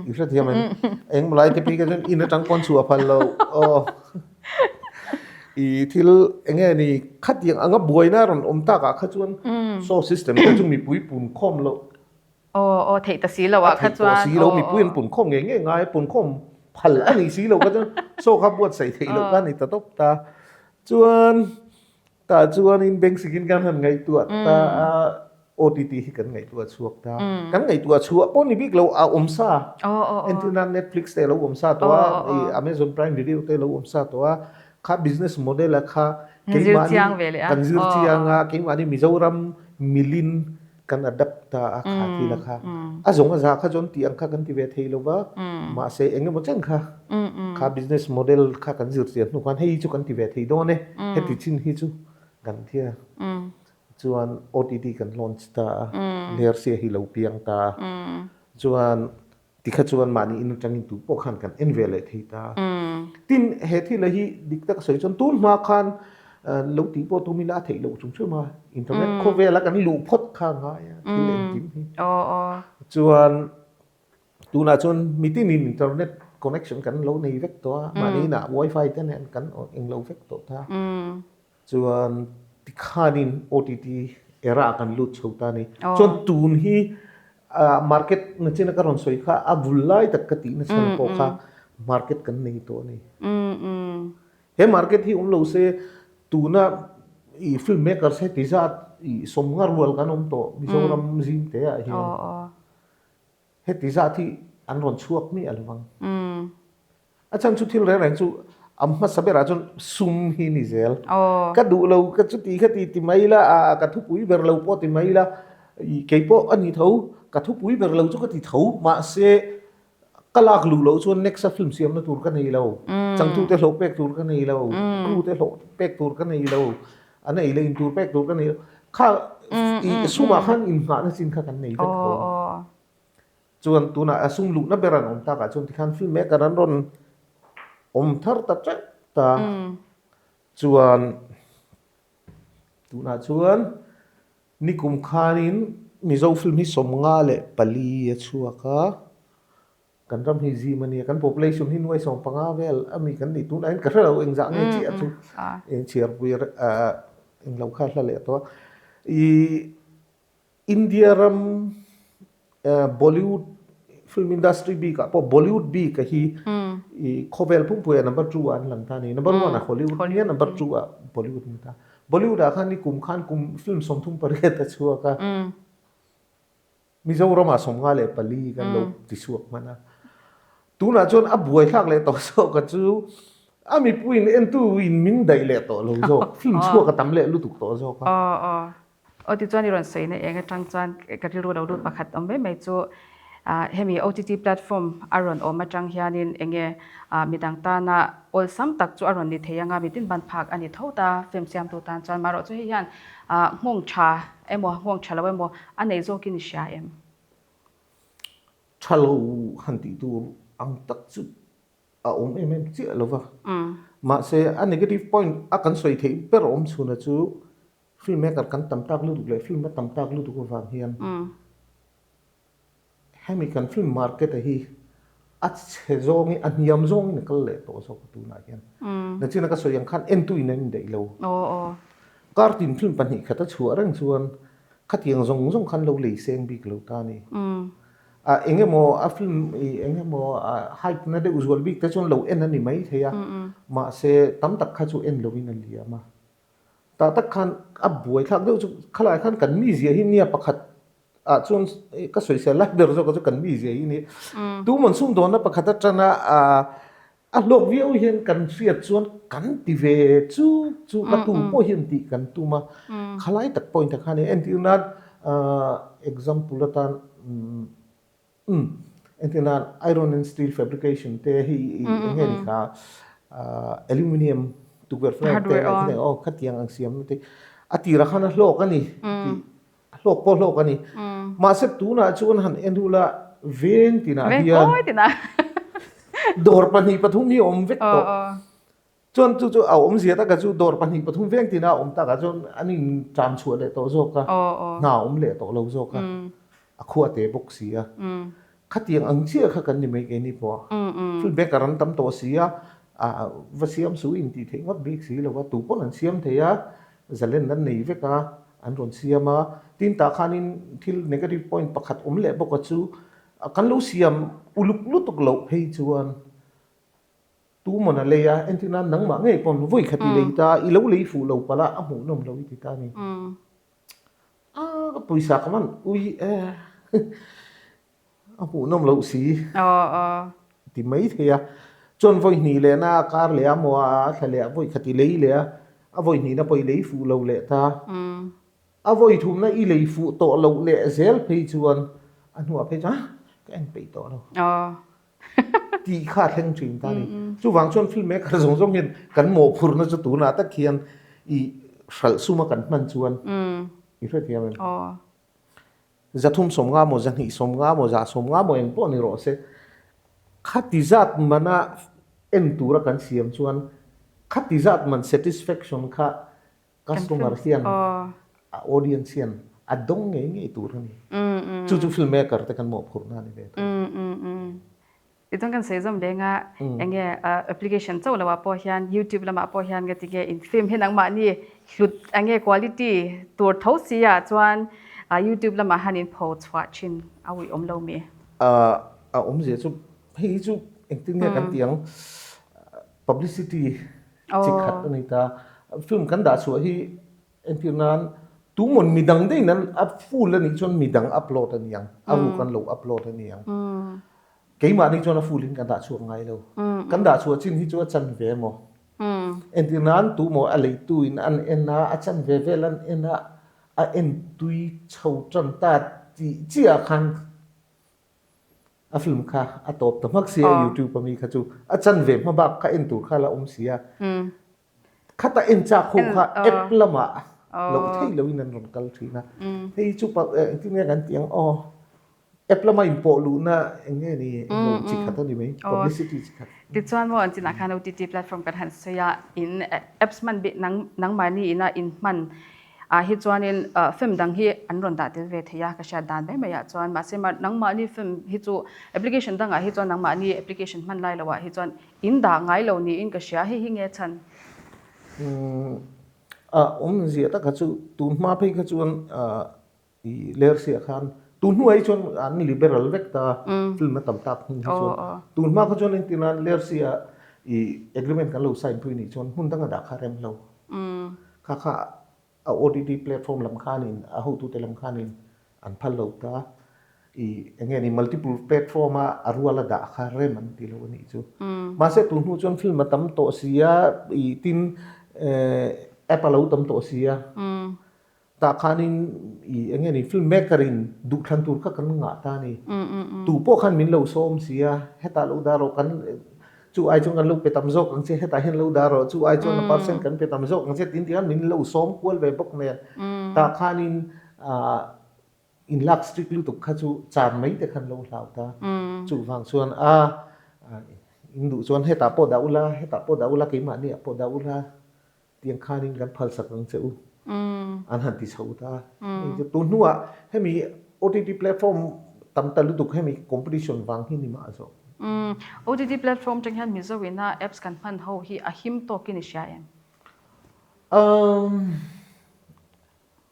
Speaker 2: i hrethiam em? Engmaw lai te phei kha chuan in atang pawn chhuah phal lo aw i thil eng nge ni khatiang anga buaina rawn awm tak ah kha chuan show system te chu mipui punkhawm loh
Speaker 1: Aw aw theih ta si lo ah kha chuan. A theih tawh
Speaker 2: si lo mipui an punkhawm ngei ngei ngai punkhawm phal a nih si lo kha chuan saw kha buatsaih theih loh kha a ni ta tawp ta. Chuan tah chuanin bank sikin kan han ngaihtuah ta a OTT hi kan ngaihtuah chhuak ta. Kan ngaihtuah chhuah pawh ni bik lo a awm sa. Entir nan Netflix te a lo awm sa tawh a, Amazon Prime Video te a lo awm sa tawh a. Kha business model a kha keimahni kan zir chiang a keimahni Mizoram milin. Kan adapt ta a kha thil a kha. A zawng a za kha chuan tih ang kha kan ti ve thei lo va, mahse eng emaw chen kha kha business model kha kan zir chian hnu khan hei chu kan ti ve thei dawn e, heti chin hi chu kan thia chuan OTT kan launch ta a, Lersia hi lo piang ta a, chuan Tikha chuan mahni in atangin tu pawh khan kan en ve leh thei ta. Tin, he thila hi dik tak a sawi chuan tun hma khan lo tih pawh tum ila a theih loh chung chung a, internet khawvela kan luh phawt kha a ngai a thil engkim hi. Chuan tunah chuan mitinin internet connection kan lo nei vek tawh a, mahni inah wifi te nen kan englo vek tawh ta. Chuan tikhanin OTT era ah kan lut chho ta a ni. Chuan tun hi market nachina ka rawn sawi kha a vul lai tak ka tihna chhan pawh kha market kan nei tawh a ni. He market hi awm lo se tuna i film makers heti zat i sawmnga rual kan awm tawh Mizoram zing te ah hian. Heti zat hi an rawn chhuak miah lo vang. A chhan chu thil reng reng chu a hmasa berah chuan sum hi ni zel. Ka duh lo ka chuti kha ti ti mai la a ka thupui ber lo pawh ti mai la kei pawh a ni tho ka thupui ber lo chu ka ti tho mahse ka lak luh loh chuan next a film siamna tur ka nei lo changtute hlawh pek tur ka nei lo crew te hlawh pek tur ka nei lo an ei leh in tur pek tur ka nei lo kha sumah khan inngahna chin kha kan nei vek tho. Chuan tunah a sum luhna ber an awm takah chuan tikhan film maker an rawn awm thar ta teuh ta. Chuan tunah chuan nikum khanin Mizo film hi 54 a chhuak a, kan ram hi zim a nia, kan population hi nuai 15 vel a mi kan nih tunah hian ka hre lo engzah nge chiah chu chhiarpui englo kha hla leh tawh a. Ih. India ram Bollywood film industry bikah pawh Bollywood bik a hi i khawvel pumpuia number 2 ah an lang ta a ni. Number 1 ah Hollywood nia number 2 ah Bollywood ni ta. Bollywood ah khan i kum khan kum film 38 a chhuak a. Mizoram ah 54 kan lo ti chhuak hman a. Tunah chuan a buai thlak leh tawh zawk a chu a mipuiin entu in min daih leh tawh lo zawk. Film chhuak a tam leh lutuk tawh zawk a.
Speaker 1: Aw tichuan i rawn sawina eng atang chuan ka rilru lo lut pakhat awm mai mai chu hemi OTT platform a rawn awm atang hianin enge midang tana awlsam tak chu a rawn ni thei anga mitin ban phak a ni tho ta film siamtu tan chuan marawh chu hei hian nghawng tha emaw nghawng tha lo emaw a nei zawkin i hria em?
Speaker 2: Tha lo han tih tur ang tak chu a awm em em chiah lo va. Mahse a negative point a kan sawi theih ber awm chhuna chu Film maker kan tam tak lutuk leh film a tam tak lutuk avang hian hemi kan film market a hi a chhe zawngin a hniam zawngin a kal leh tawh zawk a tunah hian. Nachina ka sawi ang khan entu in an indaih lo. Kar tin film pahnih khat a chhuah reng chuan khatiang zawng zawng khan lo lei seng bik lo ta a ni. A eng emaw a film eng emaw a hype na deuh zual bik te chuan lo en a ni mai thei a mahse tam tak kha chu en lovin a liam a. Tah tak khan a buai thlak deuh chu khalai khan kan mizia hi nia pakhat ah chuan ka sawisel lai ber zawk chu kan mizia hi nia. Tu monsoon dawnna pakhat atanga a hlawk viau hian kan hriat chuan kan ti ve chu chu ka tu pawh hian tih kan tum a. Khalai tak point ah khan entir nan example atan Umm, entir nan iron and steel fabrication te hi eng nge ni kha aluminium tukverh frame te aw khatiang ang siam te a tirah khan a hlawk a ni tih a hlawk pawh hlawk a ni. Mahse tunah chuan han en hula veng tinah hian dawr pahnih pathum hi a awm vek tawh. Chuan chu chu a awmzia taka chu dawr pahnih pathum veng tina a awm takah chuan an in ṭam chhuah leh tawh zawk a, hna a awm leh tawh lo zawk a, a khua te bawk si a. Khatiang ang chiah kha kan ni mai keini pawh a. Full backer an tam tawh si a, va siam su in tih theih ngawt bik si lo a, tu pawn an siam thei a, zalen an nei vek a, an rawn siam a. Tin tah khanin thil negative point pakhat awm leh bawk a chu, kan lo siam uluk lutuk loh phei chuan Tu mawn a lei a, entir nan nangmah ngei pawn vawi khat i lei ta, i lo lei fuh lo palh a, a hmuhnawm lo i ti ta a ni. A ka pawisa ka man ui e, a hmuhnawm loh si ti mai thei a. Chuan vawi hnih lehna a kar leh a maw a thla leh a vawi khat i lei leh a, a vawi hnihna pawh i lei fuh lo leh ta. A vawi thumna i lei fuh tawh loh leh zel phei chuan a hnuah phei chuan ka en peih tawh lo tih kha a thleng thin ta a ni. Chuvang chuan film maker zawng zawng hian kan mawhphurhna chu tunah tak hian i hralh suma kan hman chuan i hrethiam em? 300 sawmnga maw, 200 sawmnga maw, 100 sawmnga maw eng pawh ni rawh se, khati zat mana en tura kan siam chuan khati zat man satisfaction kha customer hian a audience hian a dawng ngei ngei tur a ni. Chu chu film maker te kan mawhphurhna a ni ve thung.
Speaker 1: Tichuan kan sawi zawm leng a, enge application chauh loh ah pawh hian YouTube lamah pawh hian ka ti nge in film hi nangmahni hlut enge quality tur tho si ah chuan YouTube lamah han in pho chhuah thin a uih awm lo mi?
Speaker 2: A awmzia chu hei hi chu engtin nge kan tih ang publicity chi khat a ni ta. Film kan dah chhuah hi entir nan tumawn midang daih in an full a nih chuan midang upload a ni ang, a ruk an lo upload a ni ang. Keimahni chuan a full in kan dah chhuak ngai lo. Kan dah chhuah chin hi chu a chan ve emaw? Entir nan tu maw a leitu in an en a, a chan ve vel an en a, a en tui chho tan ta tih chiah khan a film kha a tawp ta hmak sia YouTube ami kha chu a chan ve hma bak kha en tur kha la awm sia. Khata en chak ho kha app lamah loh theih loin an rawn kal thin a. Hei chu engtin nge kan tih ang aw. App lama inpawh luhna eng nge ni englo chi khat a ni mai, publicity chi khat.
Speaker 1: Tichuan maw an chinah khan OTT platform kan han sawi a, in apps hman bik nangmahni ina in hman ah hi chuanin film dang hi an rawn dah tel ve thei a, ka hriat dan mai mai ah chuan mahse nangmahni film hi chu application dangah hi chuan nangmahni application hman lai loh ah hi chuan In dah ngai lo niin ka hria, hei hi nge chhan?
Speaker 2: Umm a awmzia tak kha chu tun hma phei kha chuan i lersiah khan tun hnuah hi chuan an liberal vek ta film a tam tak hmun hi chuan tun hma kha chuan engtin an lersiah i agreement kan lo sign pui nih chuan hmun danga dah kha rem lo kha kha A OTT platform lam khanin a hotute lam khanin an phal lo ta. I eng nge ni multiple platform a a rual a dah kha rem an ti lo a nih chu. Mahse tun hnu chuan film a tam tawh si a, i tin app a lo tam tawh si a. Tah khanin i eng nge ni film maker in duhthlan tur kha kan ngah ta a ni. Tu pawh khan min lo sawm si a, hetah lo dah rawh kan Chu ai chuan kan lo pe tam zawk ang che, hetah hian lo dah rawh, chu ai chuan a percent kan pe tam zawk ang che tin tiang min lo sawm kual ve bawk nen. Tah khanin in lak strict lutuk kha chu chan mai te khan lo hlau ta. Chuvang chuan a in duh chuan hetah pawh dah ula, hetah pawh dah ula, keimahni ah pawh dah ula. Tiang khanin kan phalsak ang che u an han ti chho ta. Tun hnuah hemi OTT platform tam ta lutuk hemi competition vang hi ni mah zawk.
Speaker 1: OTT platform tang hian Mizo ina apps kan hman ho hi a him tawkin i hria em?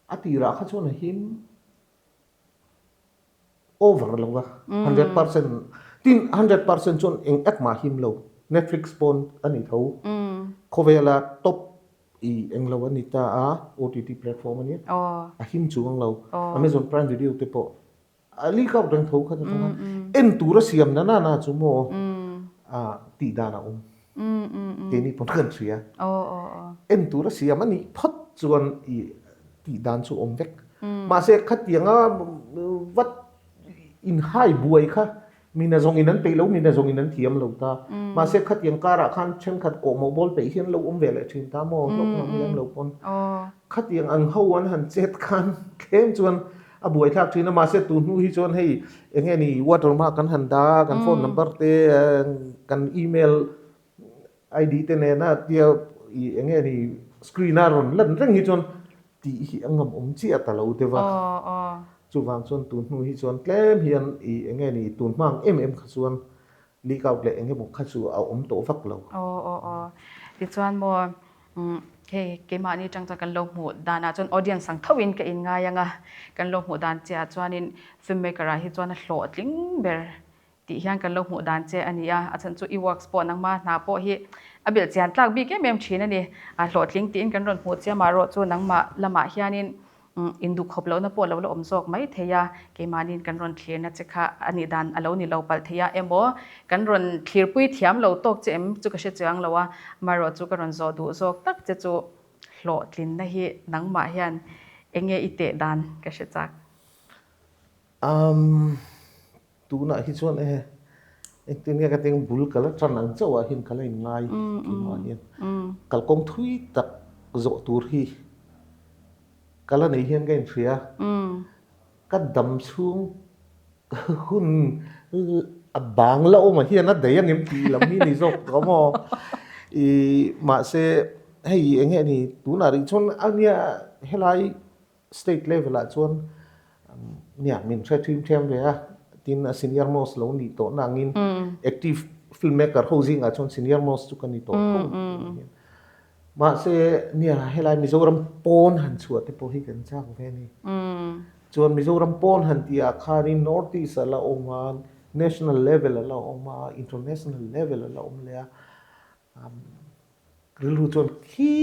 Speaker 2: A tirah kha chuan a him. Over lo a, 100% tin 100% chuan eng app mah him lo, Netflix pawn a ni tho, khawvela top i eng lo a ni ta a, OTT platform a nia, a him chuang lo, Amazon Prime Video te pawh a leak out reng tho kha ta tang a, en tur a siam na na na chu maw tih dan a awm, keini pawn kan hria, en tur a siam a nih phawt chuan i tih dan chu awm vek. Mahse khatianga vat inhai buai kha mina zawngin an peih lo, mina zawngin an thiam lo ta. Mahse khatiang karah khan thenkhat kawhmawh bawl peih hian lo awm ve leh thin ta maw, hlawk hlawm lem lo pawn. Khatiang ang ho an han chet khan tlem chuan a buaithlak thin a, mahse tun hnu hi chuan hei eng nge ni watermark kan han dah a, kan phone number te, kan email ID te nena tia i eng nge ni screen a rawn lan reng hi chuan tih hi a ngam awm chiah ta lo deuh a. Chuvang chuan tun hnu hi chuan tlem hian i eng nge ni tun hma ang em em kha chuan leak out leh eng emaw kha chu a awm tawh vak lo.
Speaker 1: Aw aw aw. Tichuan maw hei keimahni tang chuan kan lo hmuh danah chuan audience ang thoin ka inngai ang a, kan lo hmuh dan chiah chuanin film maker ah hi chuan a hlawhtling ber Tih hian kan lo hmuh dan che a ni a, a chhan chu i works pawh nangma hna pawh hi a belh chian tlak bik em em thin a ni. A hlawhtling tiin kan rawn hmuh chiam ah erawh chu nangmah lamah hianin induhkhawp lohna pawh lo la awm zawk mai thei a, keimahniin kan rawn thlirna che kha a nih dan a lo ni lo palh thei a emaw kan rawn thlirpui thiam lo tawk che em chu ka hre chiang lo a, amaherawh chu ka rawn zawh duh zawk tak che chu hlawhtlinna hi nangmah hian. Enge i teh dan ka hre chak.
Speaker 2: Umm tunah hi chuan e engtin nge ka teng bul ka la tan ang chauh ah hian ka la in ngai keimah hian kalkawng thui tak zawh tur hi ka la nei hian ka inhria ka dam chhung hun a bang la awm ah hian a daih ang em tih lam hi ni zawk tawh maw ih mahse hei eng nge ni tunah rih chuan a nia helai State level ah chuan nia min hre thim thiam ve a, tin a senior most lo nih tawh na angin active film maker ho zingah chuan senior most chu ka ni tawh tho hian. Mahse nia helai Mizoram pawn han chhuah te pawh hi kan chak ve a ni. Chuan Mizoram pawn han tih ah khanin North East a la awm a, national level a la awm a, international level a la awm leh a. Rilru chuan khi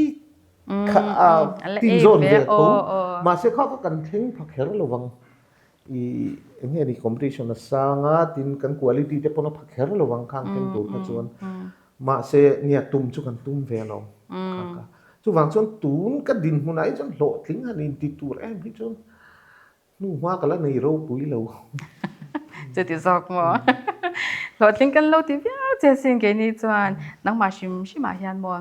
Speaker 2: kha a tin zawn ve tho. Mahse kha kha kan thleng pha kher lo vang. I eng nge ni competition a sang a, tin kan quality te pawn a pha kher lo vang khang thleng tur kha chuan. Mahse nia tum chu kan tum ve alawm kha kha. Chuvang chuan tun ka dinhmunah hi chuan hlawhtling han inti tur em hi chuan Hnu hma ka la nei ropui lo.
Speaker 1: Chuti zawk maw? Hlawhtling kan lo ti viau che sin keini chuan nangmah hrim hrimah hian maw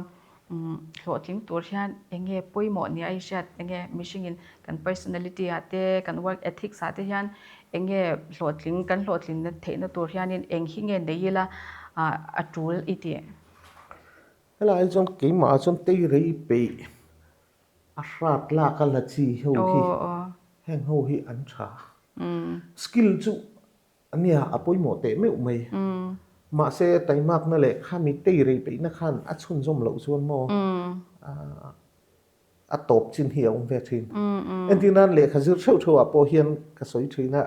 Speaker 1: hlawhtling tur hian eng nge pawimawh nia i hriat eng nge mihringin kan personality ah te kan work ethics ah te hian eng nge hlawhtling kan hlawhtlinna theihna tur hianin eng hi nge nei ila a tul i tih?
Speaker 2: Helai hi chuan keimah ah chuan teirei peih A hrat lak a la chi ho hi heng ho hi an tha. Skill chu ania a pawimawh teh meuh mai. Mahse taimakna leh khami tei rei peihna khan a chhunzawm loh chuan maw a tawp chin hi a awm ve thin. Entir nan lehkha zir theuh theuh ah pawh hian ka sawi thin a,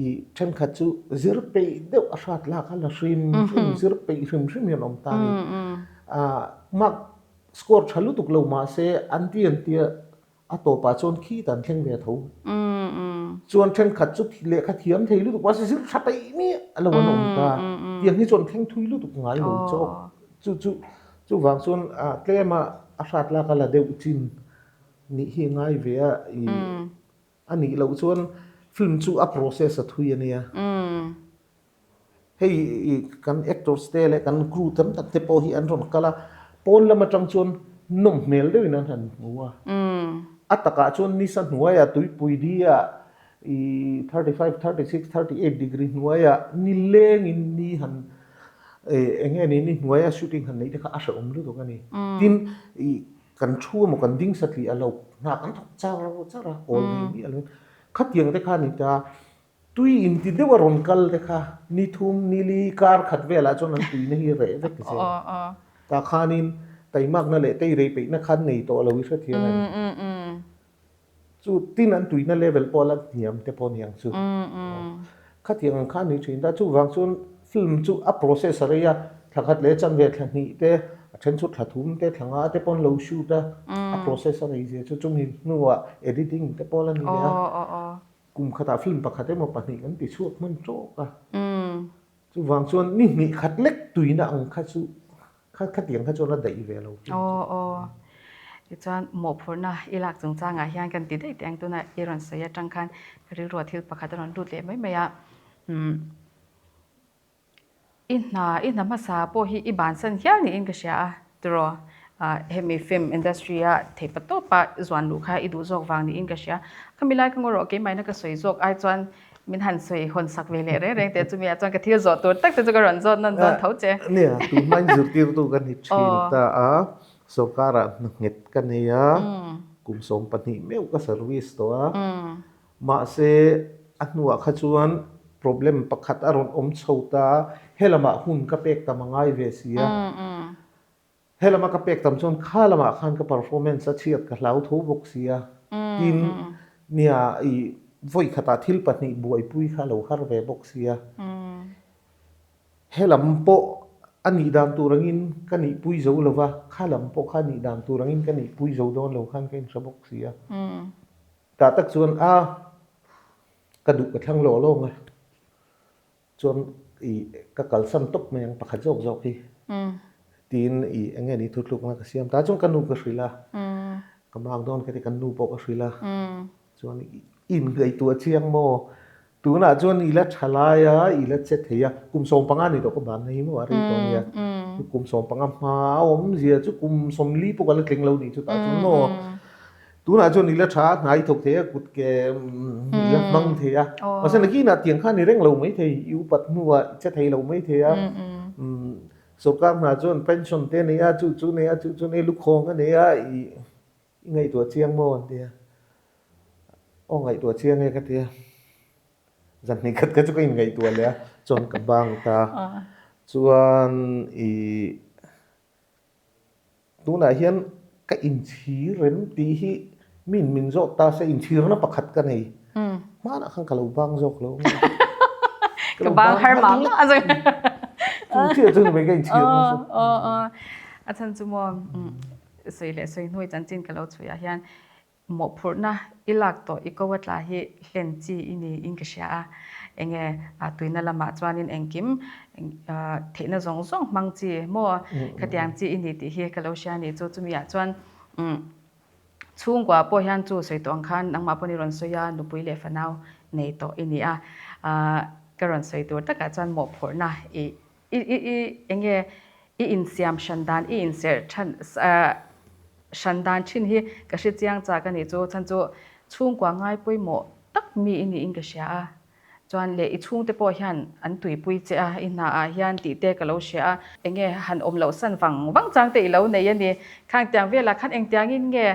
Speaker 2: i thenkhat chu zir peih deuh a hrat lak a la hrim hrim zir peih hrim hrim hian awm ta a ni. Mark Score tha lutuk lo mahse an ti an tia a tawpah chuan khi tan thleng ve tho. Chuan thenkhat chu lehkha thiam thei lutuk mahse zir tha peih miah lo an awm ta. Tiang hi chuan thleng thui lutuk ngai lo chawk. Chu chu chuvang chuan tlema a hrat lak a la deuh chin nih hi a ngai ve a i a nih loh chuan film chu a process a thui a nia. Hei kan actors te leh kan crew tam tak te pawh hi an rawn kal a, pawn lam atang chuan nawm hmel deuhin an han hmu a. A takah chuan nisa hnuaiah tuipui diah i 35, 36, 38 degree hnuaiah nilengin ni han eng nge ni ni hnuaia shooting han neih te kha a hrehawm lutuk a ni. Tin i kan thu emaw kan ding satliah a lo hna kan thawk char char a, awl nei miah lo in khatiang te kha a ni ta. Tui inti deuh a rawn kal te kha ni thum, ni li, kar khat velah chuan an tuina hi reh vek zel. Tah khanin taimakna leh teirei peihna khan nei tawh lo i hrethiam em? Chu tin an tuina level pawh a la hniam te pawh niang chu. Khatiang ang kha a ni thin ta. Chuvang chuan film chu a process a rei a, thla khat leh chanve thla hnih te, a then chu thla thum te, thla nga te pawh an lo shoot a, a process a rei zia chu chumi hnuah editing te pawh a la ni leh a. Kum khatah film pakhat emaw pahnih kan ti chhuak hman tawk a. Chuvang chuan ni hnih khat lek tuina ang kha chu kha khatiang kha chuan a daih ve lo film chu.
Speaker 1: Aw aw. Tichuan mawhphurhna i lak chungchangah hian kan ti daih teh ang tuna i rawn sawi atang khan ka rilruah thil pakhat a rawn lut leh mai mai a. Umm. I hna, i hna hmasa pawh hi i bansan hial niin ka hria a, tiraw? Hemi film industry a theih pa tawpa zuan luh kha i duh zawk vang niin ka hria. Khami lai ka ngaw rawh, keimahina ka sawi zawk ai chuan min han sawi hawn sak ve leh reng reng teh chumi ah chuan ka thil zawh tur tak te chu ka rawn zawt nawn dawn tho che.
Speaker 2: Nia, tunhmain zirtirtu ka ni thin ta a, sorkarah hna nghet ka nei a, kum 12 meuh ka service tawh a. Mahse, a hnuah kha chuan problem pakhat a rawn awm chho ta a, helamah hun ka pek tam a ngai ve si a. Helama ka pek tam chuan kha lamah khan ka performance a chhiat ka hlau tho bawk si a. Tin, nia i vawi khatah thil pahnih buaipui kha a lo har ve bawk si a. Helam pawh a nih dan tur angin ka nihpui zo lo va, kha lam pawh kha a nih dan tur angin ka nihpui zo dawn lo khan ka inhre bawk si a. Tah tak chuan a ka duh ka thlang lawk lawng a, chuan i ka kalsan tawp mai ang pakhat zawk zawk hi tiin i eng nge ni thuthlukna ka siam ta chuan ka nu ka hrilh a. Ka bang dawn ka ti kan nu pawh ka hrilh a. Chuan i inngaihtuah chiang maw? Tunah chuan i la tha lai a, i la che thei a, kum 15 ni tawh ka ban na hi maw a rei tawh nia. Kum 15 hma a awmzia chu kum 40 pawh ka la tling lo nih chutah chuan maw? Tunah chuan i la tha a, hna i thawk thei a, kut ke i la hmang thei a. Mahse nakinah tiang khan i reng lo mai thei, i upat hnuah i che thei lo mai thei a. Sorkar hna chuan pension te a nei a, chu chu a nei a, chu chu a nei a, lukhawng a nei a, i i ngaihtuah chiang maw an ti a. Aw ngaihtuah chiang e ka ti a. Zan hnih khat kha chu ka inngaihtuah leh a, chuan ka bang ta. Chuan i Tunah hian ka inchhir rem tih hi min min zawt ta se inchhirna pakhat ka nei. Hmanah khan ka lo bang zawk lo.
Speaker 1: Ka bang har mah mah a zawk.
Speaker 2: Chu chiah chu ni mai ka inchhirna chu.
Speaker 1: A chhan chu maw sawi leh sawi hnuai chanchin ka lo chhuiah hian Mawhphurhna i lak tawh i ko a tla hi hlen chi i ni in ka hria a, enge tuina lamah chuanin engkim theihna zawng zawng hmang chi maw khatiang chi i ni tih hi ka lo hria a nih chu. Chumi ah chuan chhungkua pawh hian chu sawi tawh ang khan nangmah pawh ni rawn sawi a, nupui leh fanau nei tawh i ni a, ka rawn sawi tur takah chuan mawhphurhna i I i i enge i insiam hran dan i inserh than hran dan thin hi ka hre chiang chak a nih chu chhan chu chhungkua ngai pawimawh tak mi i niin ka hria a chuan leh i chhungte pawh hian an tuipui che a i hna ah hian tih te ka lo hria a enge han awm loh san vang vang chang te i lo nei a ni khang tiang velah khan engtiang in nge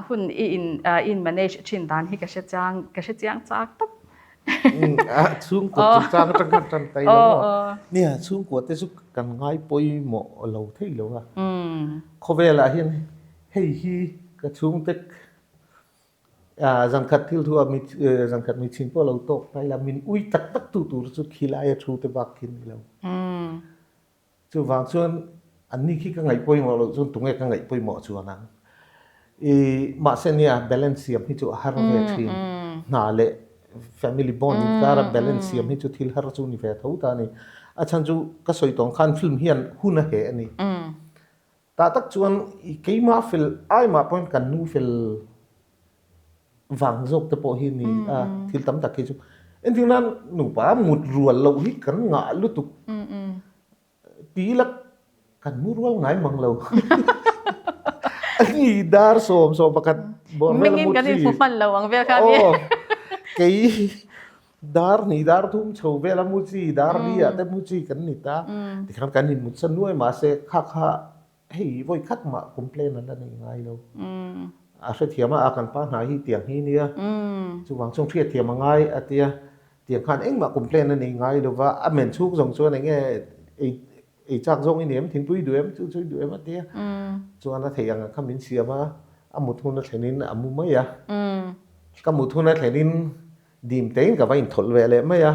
Speaker 1: hun i in i in manage thin dan hi ka hre chiang ka hre chiang chak tawp.
Speaker 2: Chhungkua chungchang atang khan tan tai lo maw? Nia, chhungkua te chu kan ngai pawimawh lo thei lo a. Khawvelah hian hei hi ka chhungte zan khat thil thu a zan khat mitchhin pawh lo tawk hnai la, min ui tak tak tu tur chu khilaia thu te bak khi ni lo. Chuvang chuan anni khi ka ngaih pawimawh loh chuan tunge ka ngaih pawimawh chuan ang. I mahse nia balance siam hi chu a har ve thin. Hna leh family bond inkara balance siam hi chu thil har chu ni ve tho ta a ni. A chhan chu ka sawi tawng khan film hian hun a heh a ni. Tah tak chuan i keimah fel aimah pawhin kan nu fel vang zawk te pawh hi ni a thil tam tak hi chu entir nan nupa mut rual loh hi kan ngah lutuk ti ila kan mu rual ngai mang lo a ni dar 10 11 bawr vel
Speaker 1: mingin kan inhmu hman lo ang vel kha ni
Speaker 2: kei dar 2 dar 3 chho vel a mu chi dar li ah te mu chi kan ni ta tikhan kan inmut san nuai mahse kha kha Hei vawi khat mah complain an la nei ngai lo. A hrethiam a, a kan pa hna hi tiang hi nia. Chuvang chuan hriatthiam a ngai a tia. Tiang khan engmah complain a nei ngai lo va, a men chhung zawng chuan eng nge ei ei chak zawng i ni em, thingpui duh em, chu chu i duh em a tia. Chuan a theih ang ang kha min siam a, a mut hun a thlen in a mu mai a. Ka mut hun a thlen in Dim tein ka va inthawlh ve leh mai a,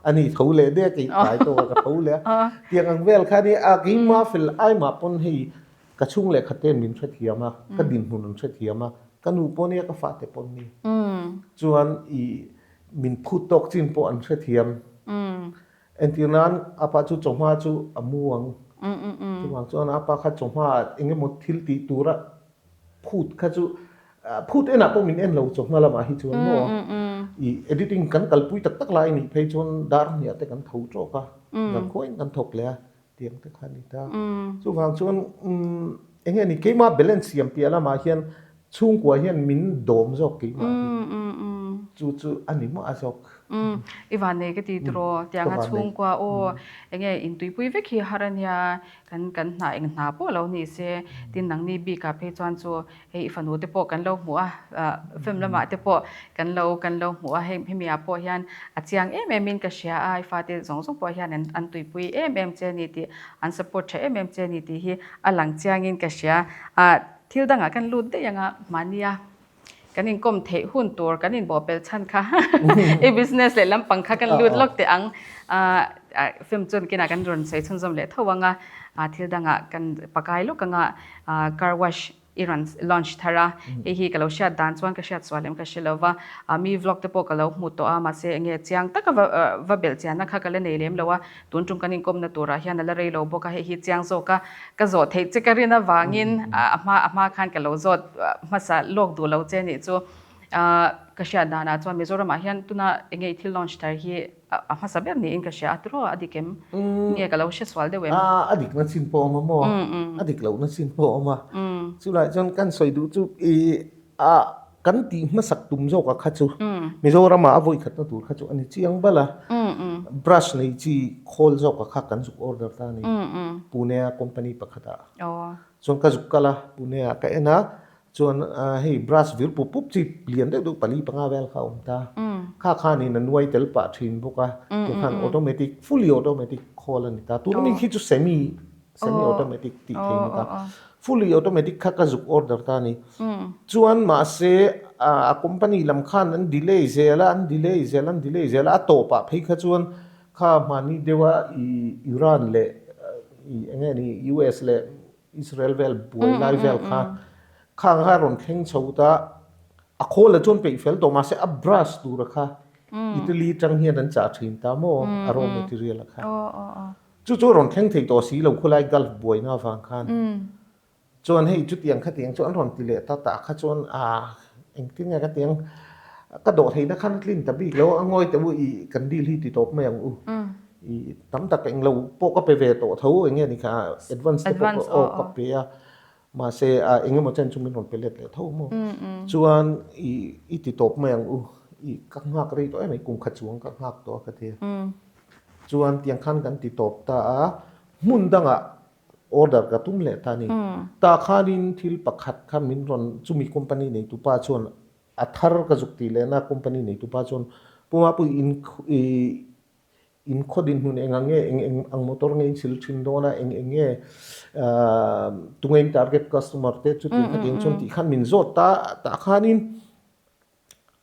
Speaker 2: a ni tho leh dek i tlai tawk a ka tho leh a, tiang ang vel kha ni a keimah fel aimah pawn hei ka chhung leh khat ten min hrethiam a, ka dinhmun an hrethiam a, ka nu pawh nia ka fate pawh ni chuan i min phut tawk chin pawh an hrethiam. Entir nan a pa chu chawhma chu a mu ang, chuvang chuan a pa kha chawhma ah eng emaw thil tih tura Phut kha chu phut enah pawh min en lo chawhma lamah hi chuan maw i editing kan kalpui tak tak lai nih phei chuan dar hniah te kan tho tawk a zan khuain kan thawk leh a tiang te kha a ni ta. Chuvang chuan eng nge ni keimah balance siam piah lamah hian chhungkua hian min dawm zawk keimah hi chu chu a ni mah zawk.
Speaker 1: I vannei ka ti tiraw tianga chhungkua aw eng nge intuipui vek hi har a nia Kan kan hna eng hna pawh lo ni se, tin nangni bikah phei chuan chu hei i fanu te pawh kan lo hmuh a, film lamah te pawh kan lo kan lo hmuh a, hei hemi ah pawh hian a chiang em em in ka hria a, i fate zawng zawng pawh hian an an tuipui em em che a ni tih, an support tha em em che a ni tih hi a lang chiang in ka hria. Ah thil dangah kan lut daih ang a, mahnia Kan inkawm theih hun tur kan inbawhpelh chhan kha i business leh lampang kha kan lut lawk teh ang. Film chuan kinah kan rawn sawi chhunzawm leh tho ang a, thil dangah kan pakai lawk ang a, car wash. I rawn launch thar a, hei hi ka lo hriat dan chuan ka hriat sual em ka hre lo va, mi vlog te pawh ka lo hmu tawh a, mahse enge chiang taka va va belh chianna kha ka la nei lem lo a, tun tum kan inkawmna turah hian a la rei lo bawk a, hei hi chiang zawk a ka zawh theih che ka rin avangin a hma a hma khan ka lo zawt hmasa lawk duh lo che nih chu. Ka hriat danah chuan Mizoramah hian tuna enge i thil launch thar hi a hmasa ber niin ka hria a, tiraw a dik em? Nge ka lo hre sual deuh em?
Speaker 2: A dikna chin pawh a awm a maw? A dik lohna chin pawh a awm a. Chulai chuan kan sawi duh chu i a kan tih hmasak tum zawka kha chu Mizoramah a vawi khatna tur kha chu a ni chiang bal a. Brush nei chi khawl zawka kha kan zuk order ta a ni Pune-a company pakhatah. Chuan ka zuk kal a, Pune-ah ka en a, Chuan hei brush vir pup pup chi lian deuh deuh pali panga vel kha a awm ta. Kha khanin a nuai tel pah thin bawk a, tikhan automatic, fully automatic khawl a ni ta. Tuna mi khi chu semi, semi automatic tih thei a ni ta. Fully automatic kha ka zuk order ta a ni. Chuan mahse a company lam khan an delay zel a, an delay zel a, an delay zel a, a tawpah phei kha chuan kha hmani deuha i Iran leh i eng nge ni US leh Israel vel buai lai vel kha khang kha rawn thleng chho ta a khawl ah chuan peih fel tawh mahse a brush tura kha Italy tang hian an chah thin ta maw a raw material a kha chu chu rawn thleng thei tawh si lo khulai Gulf buaina avang khan chuan hei chutiang khatiang chu an rawn ti leh ta tah kha chuan a engtin nge ka tiang ka dawh theihna khan a tlin ta bik lo a ngawi teh u ih kan deal hi ti tawp mai ang u. I tam tak englo pawh ka pe ve tawh tho eng nge ni kha advance te pawh aw ka pe a mahse a eng emaw chen chu min rawn pe let leh tho maw chuan i i ti tawp mai ang u i ka nghak rei tawh em mai kum khat chuang ka nghak tawh a ka ti a chuan tiang khan kan ti tawp ta a hmun dangah order ka tum leh ta a ni tah khanin thil pakhat kha min rawn chumi company neitupa chuan a thar ka zuk tih lehna company neitupa chuan Pu Mapui in i In khaw dinhmun eng ang nge, eng eng ang motor nge in sil thin dawn a, eng eng nge tunge in target customer te chuti khatiang chuan tih khan min zawt ta tah khanin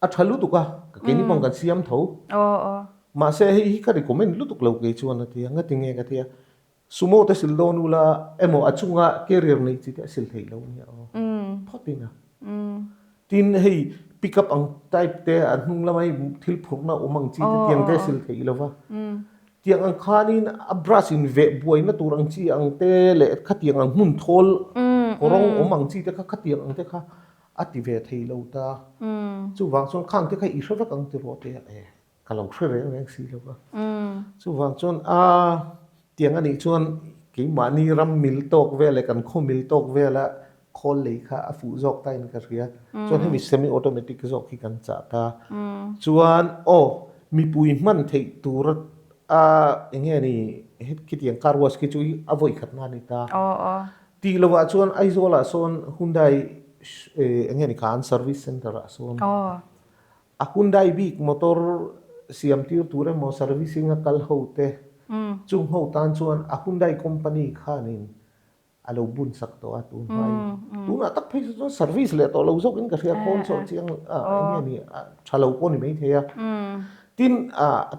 Speaker 2: a tha lutuk a, ka keini pawh kan siam tho. Mahse hei hi ka recommend lutuk lo kei chuan a ti a, ngati nge ka ti a, Sumo te sil dawn ula emaw a chunga carrier nei chi te a sil theih lo nia aw phawt in a. Tin hei pick up ang type te a hnung lama hei thil phurhna awm ang chi te tiang te a sil theih lo va. Tiang ang khanin a brush in veh buaina tur ang chi ang te leh khatiang ang hmun thawl rawng awm ang chi te kha khatiang ang te kha a ti ve thei lo ta. Chuvang chuan khang te kha i hre vek ang tiraw te a e. Ka lo hre reng reng si lo va. Chuvang chuan a tiang a nih chuan keimahni ram mil tawk vel leh kan khaw mil tawk vela khawl lei kha a fuh zawk ta in ka hria. Chuan hemi semi automatic zawk hi kan chah ta. Chuan aw mipui hman theih tur a eng nge ni khitiang car wash khi chu a vawi khat na a ni ta. Tih lovah chuan Aizawl ah sawn Hyundai eng nge ni kha an service center ah sawn A Hyundai bik motor siam tir tur emaw servicing a kal ho te chung ho tan chuan a Hyundai company khanin a lo bun sak tawh a tun hmain. Tunah tak phei chu chuan service leh tawh lo zawkin ka hria khawn chawh chiang eng nge ni tha lo pawh ni maithei a. Tin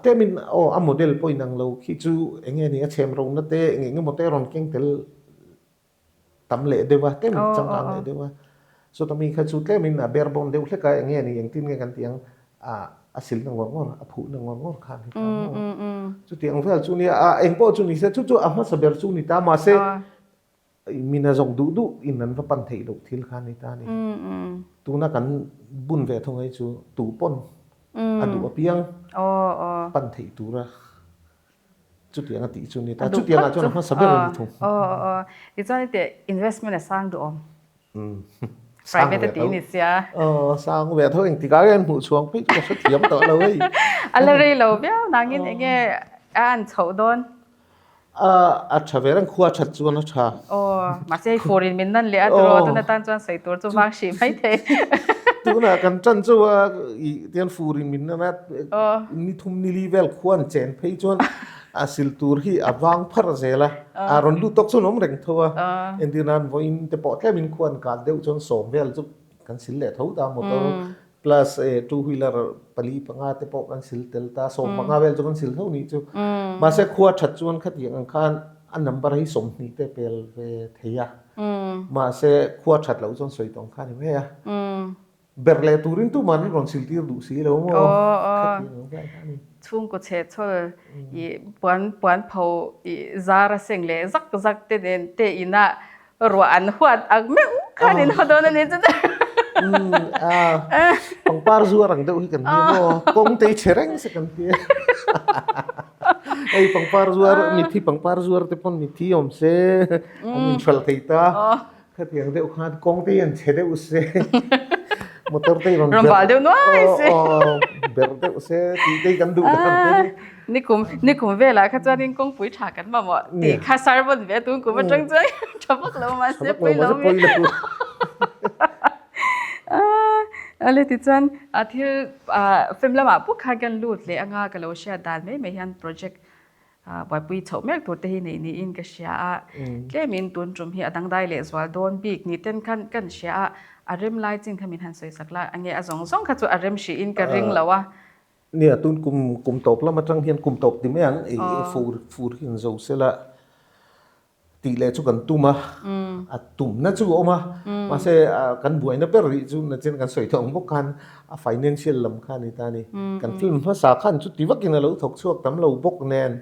Speaker 2: tlemin aw a model pawh inang lo khi chu eng nge ni a chhem rona te eng eng emaw te a rawn keng tel tam leh deuh a, tlem changkang leh deuh a. Chutah mi kha chu tlemin a ber bawn deuh hlek a, eng nge ni engtin nge kan tih ang a a silna ngawr ngawr, a phuhna ngawr ngawr kha a ni ta maw. Chutiang vel chu nia, a eng pawh chu ni se, chu chu a hmasa ber chu ni ta, mahse mina zawng duh duh in an va pan theih loh thil kha a ni ta a ni. Tuna kan bun ve thung hi chu tu pawn a duh apiang pan theih tura Chutiang a tih chu ni ta. Chutiang ah chuan a hmasa ber a ni thung.
Speaker 1: Aw aw aw. Tichuan heti investment a sang duh awm. Private a tih ni sia.
Speaker 2: Aw sang ve tho engtikah nge an hmuh chhuang phei chu ka hrethiam tawh lo hei.
Speaker 1: A la rei lo viau nangin enge a an chhoh dawn.
Speaker 2: A tha ve reng khua that chuan a tha.
Speaker 1: Aw mahse hei fur in min nan leh a tiraw tuna tan chuan sawi tur chu vang hrih mai thei.
Speaker 2: Tunah kan tan chu a ih tian fur in min nan a ni thum ni li vel khua an chen phei chuan a sil tur hi a vang phar zel a a rawn lut tawk chuan awm reng tho a entir nan vawiin te pawh tlem in khua an kal deuh chuan sawm vel chu kan sil leh tho ta motor Plus two wheeler pali panga te pawh kan sil tel ta, 15 vel chu kan sil tho nih chu. Mahse khua that chuan khatiang ang khan a number hi 20 te pel ve thei a. Mahse khua that loh chuan sawi tawng kha a ni mai a. Ber leh turin tuman an rawn siltir duh si lo maw? Khatiang ang vel kha a ni.
Speaker 1: Chhungkaw chhehchhawl i puan puan pho i zar a seng leh zak zak te nen te ina ruah an huat ang meuh khan in haw dawn a ni chu.
Speaker 2: Pangpar zuar ang deuh hi kan nia maw? Kawng te i chhe reng se kan tia. Hei pangpar zuar mithi pangpar zuar te pawn mithi awm se an inhralh thei ta. Khatiang deuh khan kawng te hian chhe deuh se, motor te hi rawn
Speaker 1: Rawn bal deuh nuai se.
Speaker 2: Ber deuh se tih te hi kan duh dan te ni.
Speaker 1: Nikum nikum velah kha chuanin kawngpui tha kan mamawh tih kha sermon ve tun kum atang chuan tha vak lo mahse pawi lo nge. Ale tichuan a thil film lamah pawh khan kan lut leh anga ka lo hriat dan mai mai hian project Buaipui chhoh mek tur te hi neih niin ka hria a, tlemin tun tum hi a dangdai leh zual dawn bik ni ten khan kan hria a, a rem lai chin kha min han sawi sak la, enge a zawng zawng kha chu a rem hrihin ka ring lo a.
Speaker 2: Nia, tun kum kum tawp lam atang hian kum tawp ti mai ang, i fur fur hi an zo sela. Tih leh chu kan tum a, a tumna chu a awm a, mahse kan buaina ber rih chu nachin kan sawi tawh ang bawk khan a financial lam kha a ni ta a ni. Kan film hmasa khan chuti vakin a lo thawk chhuak tam lo bawk nen,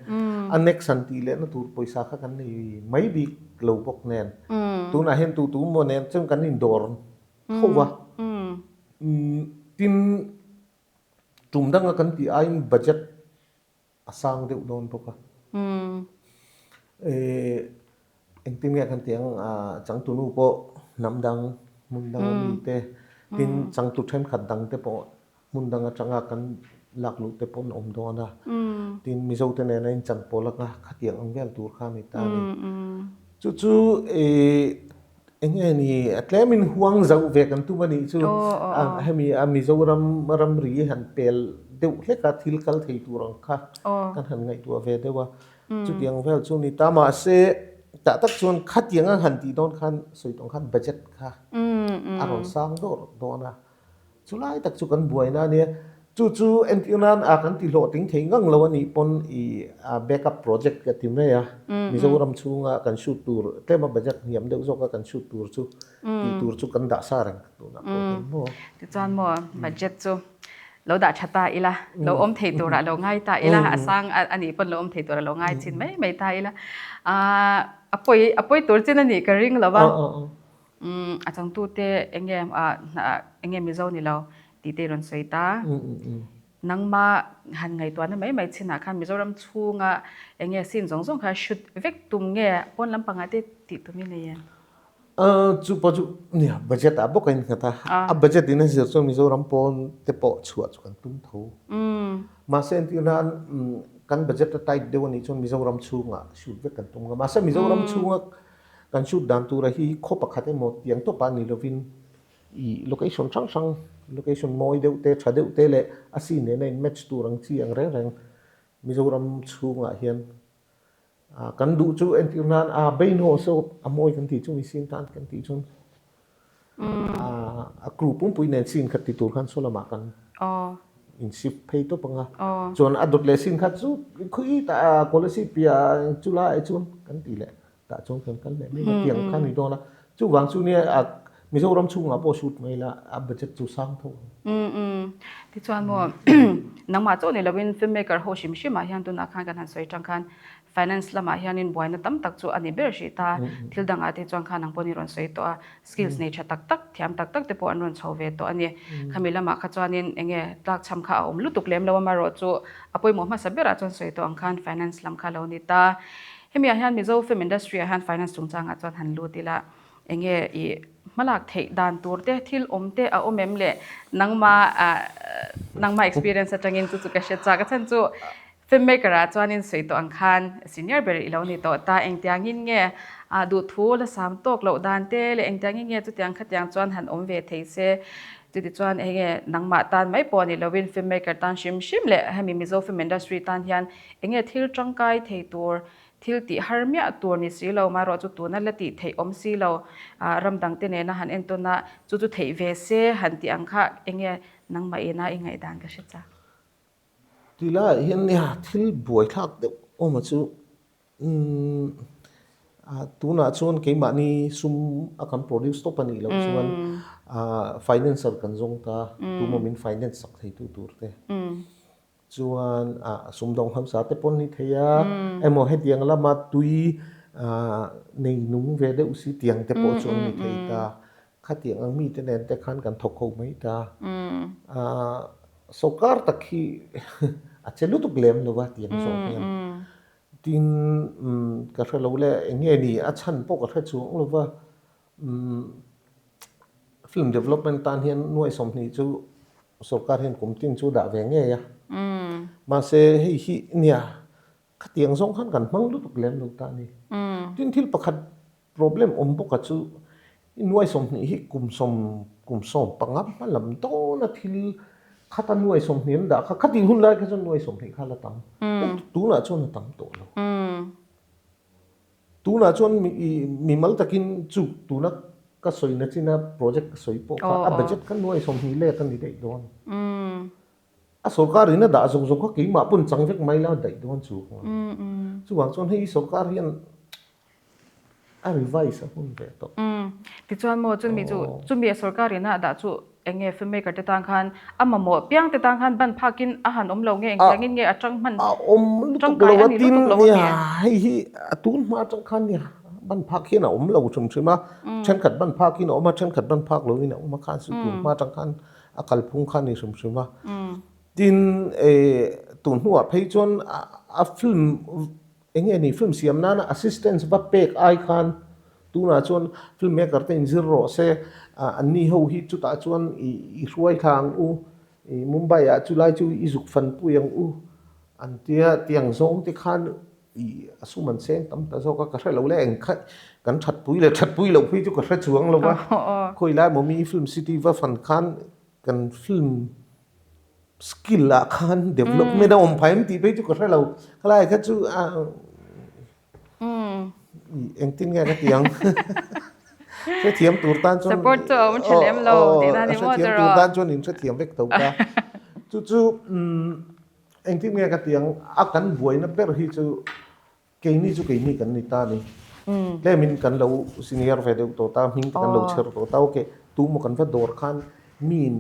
Speaker 2: a next han tih lehna tur pawisa kha kan nei mai bik lo bawk nen, tunah hian tu tu maw nen chuan kan indawr tho va. Tin, tum danga kan tih aiin budget a sang deuh dawn bawk a. Engtin nge kan tih ang changtunu pawh hnam dang hmun dang ami te tin changtu thenkhat dang te pawh hmun dang atanga kan lak luh te pawh an awm dawn a. Tin Mizo te nena inchan pawl anga khatiang ang vel tur kha a ni ta a ni. Chu chu eng nge ni a tlemin huang zauh ve kan tum a nih chu hemi a Mizoram ramri han pel deuh hlek a thil kal thei tur ang kha kan han ngaihtuah ve deuh a chutiang vel chu ni ta mahse tah tak chuan khatiang ang han tih dawn khan sawi tawng khan budget kha a rawn sang dawr dawn a. Chu lai tak chu kan buaina a nia. Chu chu entir nan a kan ti hlawhtling thei ngang lo a nih pawn i backup project ka ti mai a. Mizoram chhunga kan shoot tur tlema budget hniam deuh zawka kan shoot tur chu tih tur chu kan dah sa reng tunah pawh hian maw.
Speaker 1: Tichuan maw budget chu lo dah tha ta ila, lo awm thei turah lo ngai ta ila, a sang a nih pawn lo awm thei turah lo ngai chin mai mai ta ila. A pawi a pawi tur chin a nih ka ring lo va. Umm a changtute enge ah enge Mizo ni lo tih te i rawn sawi ta. Nangma han ngaihtuahna mai mai chinah khan Mizoram chhunga enge scene zawng zawng kha shoot vek tum nge pawn lampangah te tih tum i nei em?
Speaker 2: Chu pawh chu nia budget ah bawk a innghat a, a budget in a zir chuan Mizoram pawn te pawh chhuah chu kan tum tho. Mahse entir nan kan budget a tight deuh a nih chuan Mizoram chhungah shoot vek kan tum nga. Mahse Mizoram chhunga Kan shoot dan tura hi khaw pakhat emaw tiang tawpah ni lovin ih location hrang hrang, location mawi deuh te, tha deuh te leh a scene nena in match tur ang chi ang reng reng Mizoram chhungah hian ah kan duh chu entir nan ah Beino saw a mawi kan tih chu mi scene tan kan tih chuan A crew pumpui nen scene khat ti tur khan saw lamah kan in shift phei tawp ang a. Chuan a dawt leh scene khat chu khawi tah policy piah chu lai chuan kan ti leh tah chuan kan kal leh mai a tiang kha ni dawn a. Chuvang chu nia Mizoram chhungah pawh shoot mai la a budget chu sang tho
Speaker 1: ang. Tichuan maw nangmah chauh ni lovin film maker ho hrim hrimah hian tunah khan kan han sawi tang khan Finance lamah hianin buaina tam tak chu a ni ber hrih ta. Thil dangah te chuan khan ang pawhin i rawn sawi tawh a, skills nei tha tak tak, thiam tak tak te pawh an rawn chho ve tawh a ni. Khami lamah kha chuanin eng nge tlakchham kha a awm lutuk lem lo amaherawh chu a pawimawh hmasa berah chuan sawi tawh ang khan finance lam kha lo ni ta. Hemi ah hian Mizo film industry ah hian finance chungchangah chuan han lut ila eng nge i hmalak theih dan tur te, thil awm te a awm em le? Nangma nangma experience atangin chu chu ka hre chak a chhan chu Filmmaker ah chuanin sawi tawh ang khan senior ber i lo ni tawh ta, engtiangin nge duhthu la sam tawk loh dan te leh engtiangin nge chutiang khatiang chuan han awm ve thei se, chuti chuan hei nge nangmah tan mai pawh ni lovin filmmaker tan hrim hrim leh hemi Mizo film industry tan hian enge thil tangkai thei tur, thil tih har miah tur ni si lo, marawh chu tuna la tih theih awm si lo, ram dang te nena han entawn a chu chu theih ve se han tih ang kha enge nangmah ina i ngaihdan ka hre chak.
Speaker 2: Ti laiah hian nia thil buaithlak deuh awm a chu umm. Tunah chuan keimahni sum a kan produce tawp a nih loh chuan financer kan zawng ta, tumaw min finance sak theitu tur te. Chuan sumdawng hausa te pawn ni thei a, emaw hetiang lama tui nei nung ve deuh si tiang te pawh chu an ni thei ta. Khatiang ang mite nen te khan kan thawk ho mai ta. Sawrkar tak hi a che lutuk lem lo va tiang zawng hian. Tin, ka hre lo le, eng nge ni a chhan pawh ka hre chuang lo va, film development tan hian nuai 20 chu sorkar hian kum tin chu dah ve ngei a. Mahse hei hi nia, khatiang zawng khan kan hmang lutuk lem lo ta a ni. Tin, thil pakhat Problem awm bawk a chu i nuai 20 hi kum sawm kum 15 hma lam dawna thil khata nuai 20 an dah kha khatih hun lai kha chuan nuai 20 kha la tam tunah chuan a tam tawh lo. Tunah chuan mi mal takin chu tuna ka sawi na china project ka sawi pawh kha a budget kha nuai 20 let a ni daih dawn. A sorkar in a dah zawk zawk kha keimah pawn chang vek mai la daih dawn chu. Chuvang chuan hei sorkar hian A revise a hun ve tawh.
Speaker 1: Umm. Tichuan maw chumi chu chumi a sorkar in a dah chu eng nge filmmaker te tan khan a mamawh piang te tan khan ban phak in a han awm lo nge engtiang in nge a tang hman
Speaker 2: A awm lutuk
Speaker 1: tangkai
Speaker 2: lo
Speaker 1: a
Speaker 2: a
Speaker 1: ni
Speaker 2: tin
Speaker 1: lutuk lo a
Speaker 2: nia
Speaker 1: mi?
Speaker 2: hei hi a tun hma atang khan nia ban phak hian a awm lo hrim hrim a thenkhat ban phak in a awm a thenkhat ban phak lo in a awm a khan chu tun hma atang khan a kalphung kha a ni hrim hrim a. Tin tun hnuah phei chuan a film Eng nge ni film siam nana assistance va pek ai khan tunah chuan film maker te inzir rawh se, anni ho hi chutah chuan i hruai thla ang u, i Mumbai ah chulai chu i zuk fan pui ang u an tia tiang zawng te khan i a sum an seng tam ta zawk a, ka hre lo le eng kha kan that pui leh that pui loh phei chu ka hre chuang lo va, khawi lai maw mi film city va fan khan kan film Skill ah khan development a awm phai em tih phei chu ka hre lo. Khalai kha chu engtin nge ka ti ang. Hrethiam tur tan chuan
Speaker 1: Support chu a awm tha lem lo tihna ni maw
Speaker 2: hrethiam tur tan chuan in hrethiam vek tho ka. Chu chu engtin nge ka ti ang a kan buaina ber hi chu Keini chu keini kan ni ta a ni. Tlemin kan lo senior ve deuh tawh ta, hming te kan lo chher tawh ta. Ok, tumaw kan va dawr khan miin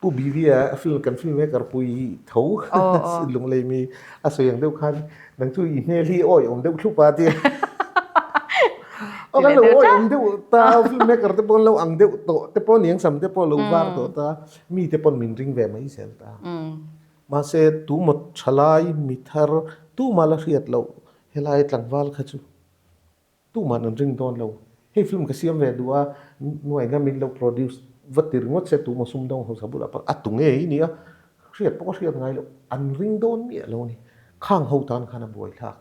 Speaker 2: Pu Bivia film kan film maker pui tho lunglei mi a sawi ang deuh khan nang chu i hmel hi awi awm deuh thlup a tia. Aw kan lo awi awm deuh ta, film maker te pawh an lo ang deuh tawh te pawh niang sam te pawh a lo var tawh ta, mi te pawn min ring ve mai zel ta. Mahse, tumaw thalai, mi thar, tumah la hriat loh helai tlangval kha chu tumah an ring dawn lo. Hei film ka siam ve duh a, nuaina min lo produce va ti ringawt se tumaw sumdawng hausa bulah pawh a tu ngei nia, hriat pawh ka hriat ngai loh, an ring dawn miah lo a ni. Khang ho tan khan a buaithlak.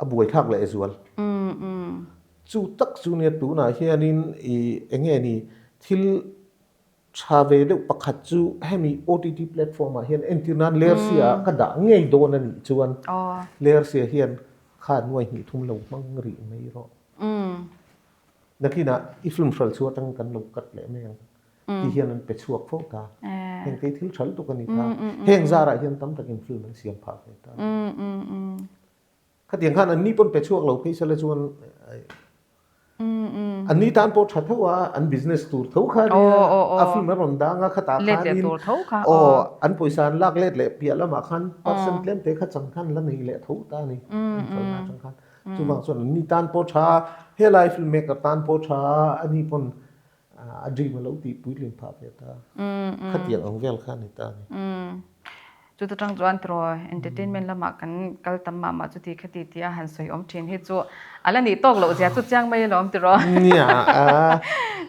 Speaker 2: A buaithlak leh zual. Chu tak chu nia tunah hianin i eng nge ni thil tha ve deuh pakhat chu hemi OTT platform ah hian entir nan Lersia ah ka dah ngei dawn a nih chuan Lersia hian kha nuai hnih thum lo hmang rih mai rawh. Nakinah i film hral chu atang kan lo cut leh mai ang ti hian an pe chhuak fo ta. Heng te hi thil tha lutuk a ni ta. Heng zarah hian tam takin film an siam phah ve ta. Khatiang khan anni pawn pe chhuak lo phei sela chuan anni tan pawh tha tho a, an business tur tho kha nia, a film a rawn dang a khatah khanin aw an pawisa an lak let leh piah lamah khan percent tlem te kha chang khan la nei leh tho ta a ni, an kalna atang khan. Chuvang chuan anni tan pawh tha a, helai film maker tan pawh tha a, ani pawn A dream a lo tih puitlin phah ve ta. Khatiang ang vel kha a ni ta a ni.
Speaker 1: Chuta tang chuan tiraw entertainment lamah kan kal tam mah mah chuti khati tia han sawi awm thin hi chu a la nih tawk loh zia chu chiang mai alawm tiraw.
Speaker 2: Nia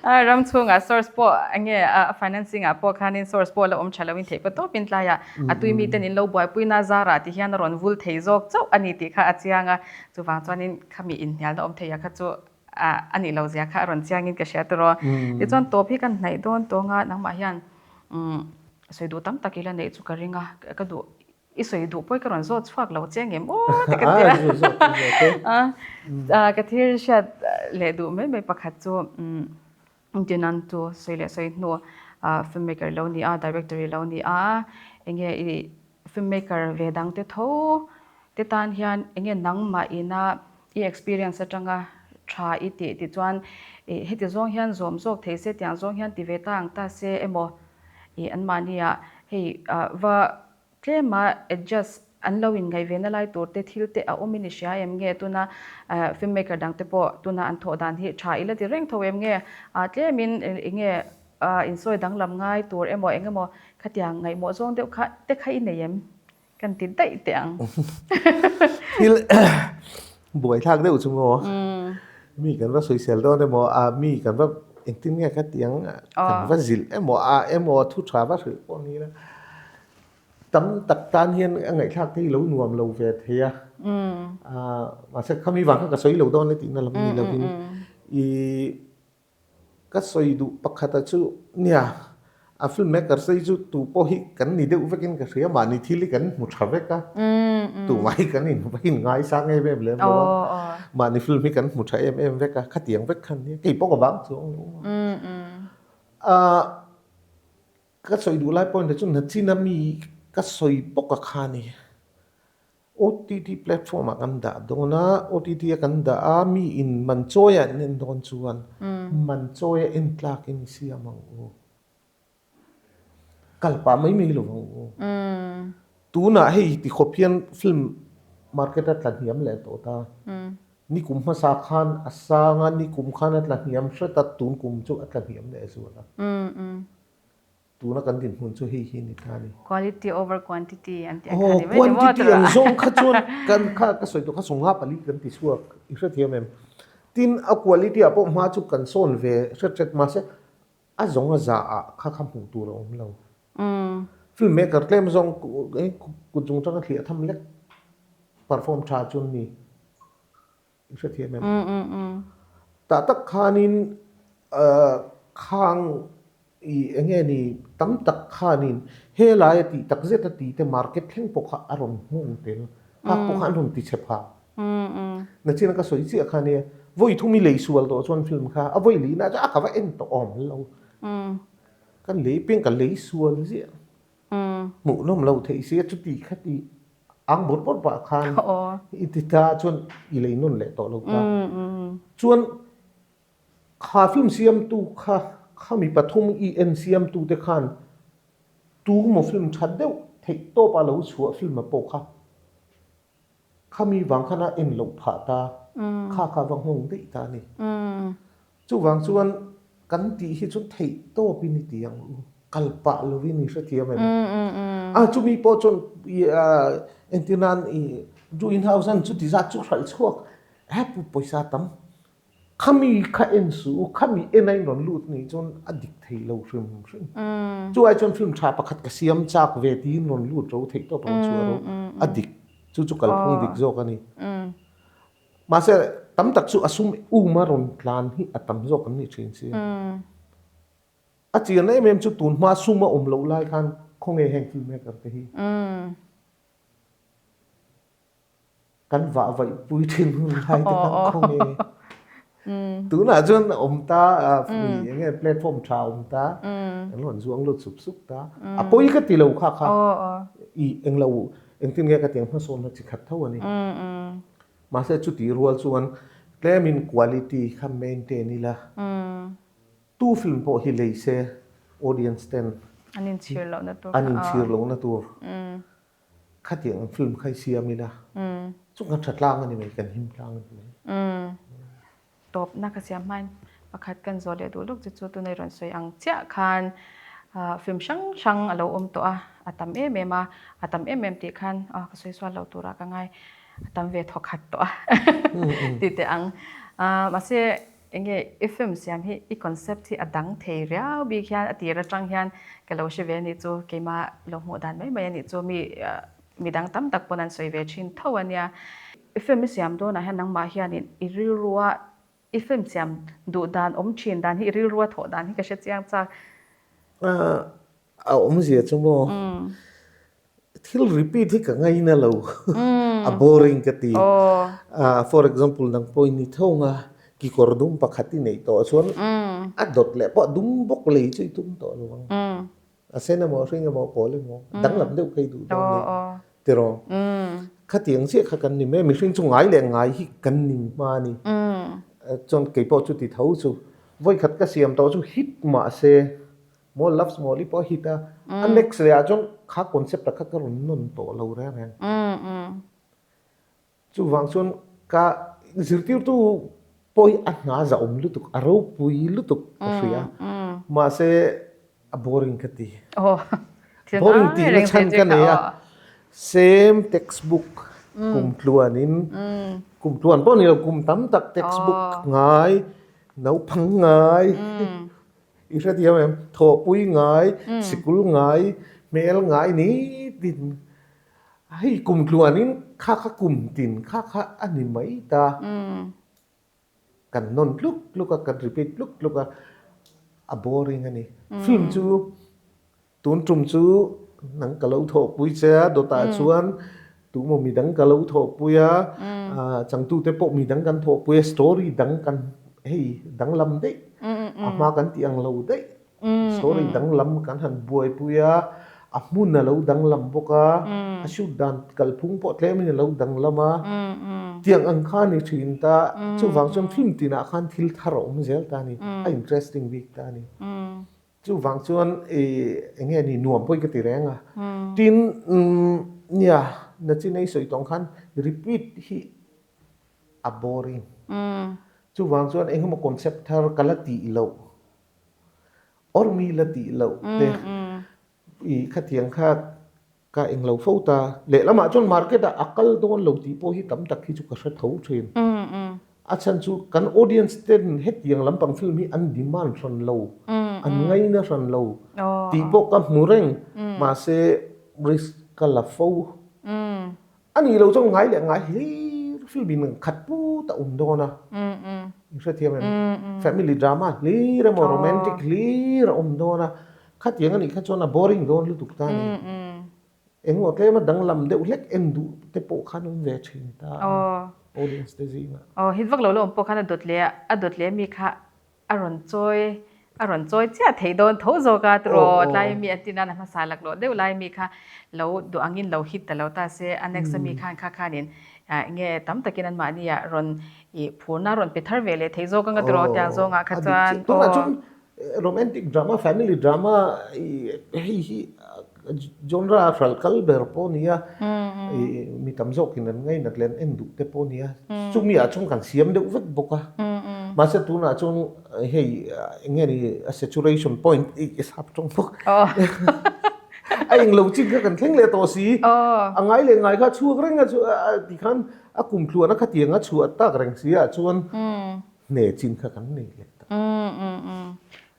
Speaker 2: a.
Speaker 1: Ram chhungah source pawh enge a financing ah pawh khanin source pawh la awm tha loin theih paw tawpin tlaiah a tui miten in lo buaipui na zarah ti hian a rawn vul thei zawk chauh a ni tih kha a chiang a. Chuvang chuanin khami inhnialna awm thei ah kha chu a nih lo zia kha a rawn chiangin ka hria tawh. Tichuan tawp hi kan hnaih dawn tawng a, nangmah hian sawi duh tam tak ila neih chu ka ring a, ka duh i sawi duh pawh hi ka rawn zawt chhuak lo che ngem aw ti ka ti a. Ka thil hriat leh duh mai mai pakhat chu Dinan chu sawi leh sawi hnu film maker i lo ni a, director i lo ni a, enge i film maker ve dang te tho te. te tan hian enge nangmah ina i experience atanga tha i tih tichuan ih heti zawng hian zawm zawk thei se tiang zawng hian ti ve ta ang ta se emaw ih anmahni ah hei ah va Tlema adjust an lo inngaih ve na lai tur te thil te a awm in i hria em nge tuna film maker dang te pawh tuna an thawh dan hi tha ila ti reng tho em nge tlemin enge insawi danglam ngai tur emaw eng emaw khatiang ngaihmawh zawng deuh kha te kha i nei em kan ti daih teh ang.
Speaker 2: Thil buaithlak deuh chu maw mi kan va sawisel dawn emaw a mi kan va engtin nge ka ti ang kan va zilh emaw a emaw thu tha va hrilh pawh ni ila Tam tak tan hian a ngaihthlak te hi lo nuam lo ve thei a. Mahse khami vang kha ka sawi lo dawn e tihna lam ni lovin i ka sawi duh pakhata chu nia a film maker sawi chu tu pawh hi kan ni deuh vekin ka hria mahni thil hi kan hmu tha vek a tumah hi kan in va in ngaisang em em lem lo a mahni film hi kan hmu tha em em vek a khatiang vek khan nia kei pawh ka vang chuang lo a. Ka sawi duh lai point ah chuan nachin a mi ka sawi bawk a kha a ni. OTT platform ah kan dah dawn a, OTT a kan dah a, mi in man chawi ah an en dawn chuan man chawi a en tlak in i siam ang u. Kal pah mai mai lo ang u. Tunah hei ti khawp hian film market a tla hniam leh tawh ta. Nikum hmasa khan a sang a, nikum khan a tla hniam hret a, tun kum chu a tla hniam leh zual a. Tuna kan dinhmun chu hei hi ni ta a ni.
Speaker 1: Quality over quantity an tih a kha ni mai ni maw?
Speaker 2: Quantity ang zawng kha chuan kan kha ka sawi tawh kha sawmnga pali kan ti chhuak i hrethiam em? Tin a quality ah pawh hma chu kan sawn ve hret hret mahse a zawng a za ah kha kha hmuh tur a awm lo. Film maker tlem zawng kut zung tanga thliah tham lek perform tha chu an ni. I hrethiam em? Tah tak khanin khang i enge ni tam tak khanin helai a tih tak zet a tih te market thleng pawh kha a rawn nghawng tel. Khak pawh kha an rawn ti chhe pha. Nachina ka sawi chiah kha nia vawi thum i lei sual tawh chuan film kha a vawi lihna chu a ka va en tawh awm lo. Ka lei piang ka lei sual ziah. Hmuhnawm lo theih sia chuti khati Ang bawrh bawrh pah khan i ti ta chuan i lei nawn leh tawh lo ta. Chuan kha film siamtu kha khami pathum i en siamtu te khan tu maw film tha deuh theih tawp a lo chhuah film a pawh kha khami vang khan a en loh phah ta kha kha va nghawng daih ta a ni. Chuvang chuan kan tih hi chu theih tawpin i ti ang u, kal pah lovin i hrethiam em? A chumi pawh chuan i entir nan i du in house an chuti zat chu hralh chhuak he pu pawisa tam khami kha en suh u, khami en a in rawn lut nih chuan a dik thei lo hrim hrim. Chu ai chuan film tha pakhat ka siam chak ve tiin rawn lut ro theih tawp rawn chhuah ro a dik chu chu kalphung dik zawk a ni. Mahse, tam tak chu a sum um a rawn tlan hi a tam zawk an ni thin si. A chian em em chu tun hma sum a awm loh lai khan khawnge heng filmmaker te hi kan vah vaih pui thin hun lai te khan khawnge. Tunah chuan a awm ta, eng nge platform tha a awm ta, an rawn zuang lut sup sup ta. A pawi ka ti lo kha kha i englo Engtin nge ka tiang hmasawnna chi khat tho a ni. Mahse chutih rual chuan tlemin quality kha maintain ila, tu film pawh hi lei se audience ten
Speaker 1: an inchhir lohna tur
Speaker 2: an inchhir lohna tur khatiang film kha i siam ila, chu kan tha tlang a ni mai, kan him tlang a ni mai.
Speaker 1: Tawpna ka siam hmain pakhat kan zawh leh duh luk chu chu tunei rawn sawi ang chiah khan film hrang hrang a lo awm tawh a, a tam em em a, a tam em em tih khan ka sawi sual lo turah ka ngai, a tam ve thaw khat tawh a tih teh ang. Mahse eng nge i film siam hi i concept hi a dang thei riau bik hian a tir atang hian ka lo hre ve a nih chu, keimah lo hmuh dan mai mai a nih chu mi Midang tam tak pawn an sawi ve thin tho a nia. I film i siam dawnah hian nangmah hianin i rilrua i film siam duh dan awm thin dan hi i rilrua thawh dan hi ka hre chiang chak.
Speaker 2: A awmzia chu maw thil repeat hi ka ngaina lo a boring ka ti. For example nang pawhin i tho nga kikawr dum pakhat i neih tawh chuan a dawt leh pawh dum bawk lei chu i tum tawh lo ang. A sen emaw, a hring emaw, a pawl emaw, danglam deuh phei duh dawn ni. Tiraw? Khatiang chiah kha kan ni mai a, mihring chu ngai leh ngai hi kan ning hma a ni. Chuan kei pawh chuti tho chu vawikhat ka siam tawh chu hit mahse maw Love Small-i pawh a hit a, a next leh ah chuan kha concept ah kha ka rawn nawn tawh lo reng reng. Chuvang chuan ka zirtirtu pawh hi a hna zahawm lutuk, a ropui lutuk ka hria. Mahse a boring ka ti. Boring tihna chhan ka nei a, same textbook kum tluanin, kum tluan pawh ni lo, kum tam tak textbook ngai, naupang ngai, i hrethiam em? Thawhpui ngai, sikul ngai, hmel ngai nitin. Hei kum tluanin kha kha kum tin kha kha a ni mai ta. Kan nawn tluk tluk a, kan repeat tluk tluk a, a boring a ni. Film chu tun tum chu nang ka lo thawhpui che a, dawtah chuan tumaw midang ka lo thawhpui a, changtute pawh midang kan thawhpui a, story dang kan hei danglam daih, a hma kan tih ang lo daih. Story danglam kan han buaipui a, a hmun a lo danglam bawk a, a shoot dan kalphung pawh tlemin a lo danglam a, tiang ang kha a ni thin ta, chuvang chuan film tinah khan thil thar a awm zel ta a ni, a interesting bik ta a ni. Chuvang chuan ih eng nge ni nuam pawhin ka ti reng a, tin nia nachin ei sawi tawng khan repeat hi a boring, chuvang chuan eng emaw concept thar ka la tih loh. Or mi la tih loh te i khatiang kha ka eng lo fo ta. Lehlamah chuan market ah a kal dawn lo tih pawh hi tam tak hi chu ka hre tho thin. A chhan chu kan audience ten hetiang lampang film hi an demand hran lo, an ngaina hran lo tih pawh ka hmu reng. Mahse risk ka la fo. A nih loh chuan ngai leh ngai hlir film in khat put a awm dawn a, i hrethiam em? Family drama hlir emaw romantic hlir a awm dawn a, khatiang a nih kha chuan a boring dawn lutuk ta a ni. Engemaw tlema danglam deuh hlek en duh te pawh khan awm ve thin ta a audience te zingah.
Speaker 1: Aw hit vak lo la awm pawh khan a dawt leh a dawt leh mi kha A rawn chawi a rawn chawi chiah thei dawn tho zawk a tiraw tlai mi an ti nan a hmasa laklawh deuh lai mi kha lo duh angin lo hit ta lo ta se a next a mi khan kha khanin enge tam takin an mahni ah rawn ih phurna rawn pe thar ve leh thei zawk anga tiraw tiang zawngah kha chuan
Speaker 2: tunah chuan romantic drama family drama hei hi genre a hral kal ber pawh nia ih mi tam zawkin an ngainat leh an en duh te pawh nia chumi ah chuan kan siam deuh vek bawk a mahse tunah chuan hei eng nge ni a saturation point i sap tawng bawk a englo chin kha kan thleng leh tawh si a ngai leh ngai kha chhuak reng a chu tikhan a kum tluan a khatiang a chhuah tak reng si ah chuan hne chin kha kan nei leh ta.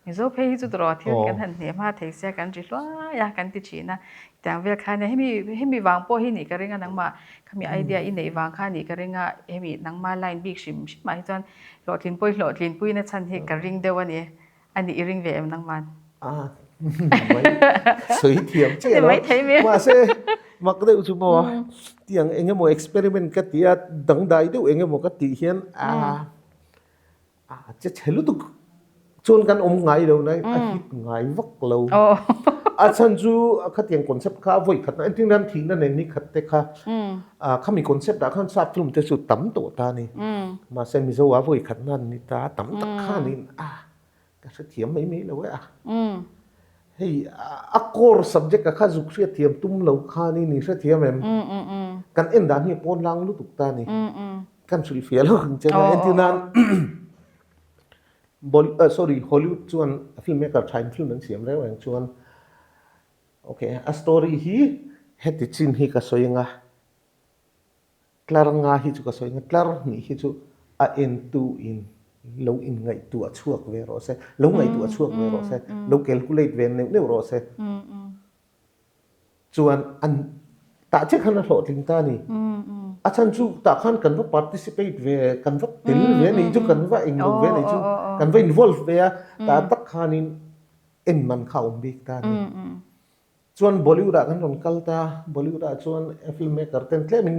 Speaker 1: Mizo phei hi chu tawrh thil kan han hne hma thei sia kan ri hluai a kan ti thin a, tiang vel khan hemi hemi vang pawh hi nih ka ring a nangmah khami idea i neih vang kha nih ka ring a hemi nangma line bik hrim hrim ah hi chuan hlawhtlin pawh i hlawhtlin pui na chhan hi ka ring deuh a ni a nih i ring ve em nangman?
Speaker 2: A mai sawi thiam chiah lo mahse mak deuh chu maw tiang eng emaw experiment ka ti a dangdai deuh eng emaw ka tih hian a A che chhe lutuk chuan kan awm ngai lo na a hit ngai vak lo. A chhan chu khatiang concept kha vawi khat na entir nan thihna nen ni khat te kha khami concept ah khan sap film te chu tam tawh ta ni. Mahse Mizo ah vawi khat na an ni ta tam tak khanin a ka hrethiam mai mai lo e a. Hei a core subject a kha zuk hriatthiam tum lo khanin i hrethiam em? Kan en dan hi a pawn lang lutuk ta ni. Kan hrilhfiah lo ang che na entir nan sorry Hollywood chuan film maker tha in film an siam reng reng chuan okay a story hi heti chin hi ka sawi anga tlar nga hi chu ka sawi anga tlar hnih hi chu a entu in lo in ngaihtuah chhuak ve rawh se lo ngaihtuah chhuak ve rawh se lo calculate ve neuh neuh rawh se. Chuan an tah che khan a hlawhtling ta a ni. A chhan chu tah khan kan va participate ve, kan va tel ve a nih chu, kan va englo ve a nih chu, kan va involve ve a, tah tak khanin en man kha a awm bik ta a ni. Chuan Bollywood ah kan rawn kal ta, Bollywood ah chuan film maker ten tlemin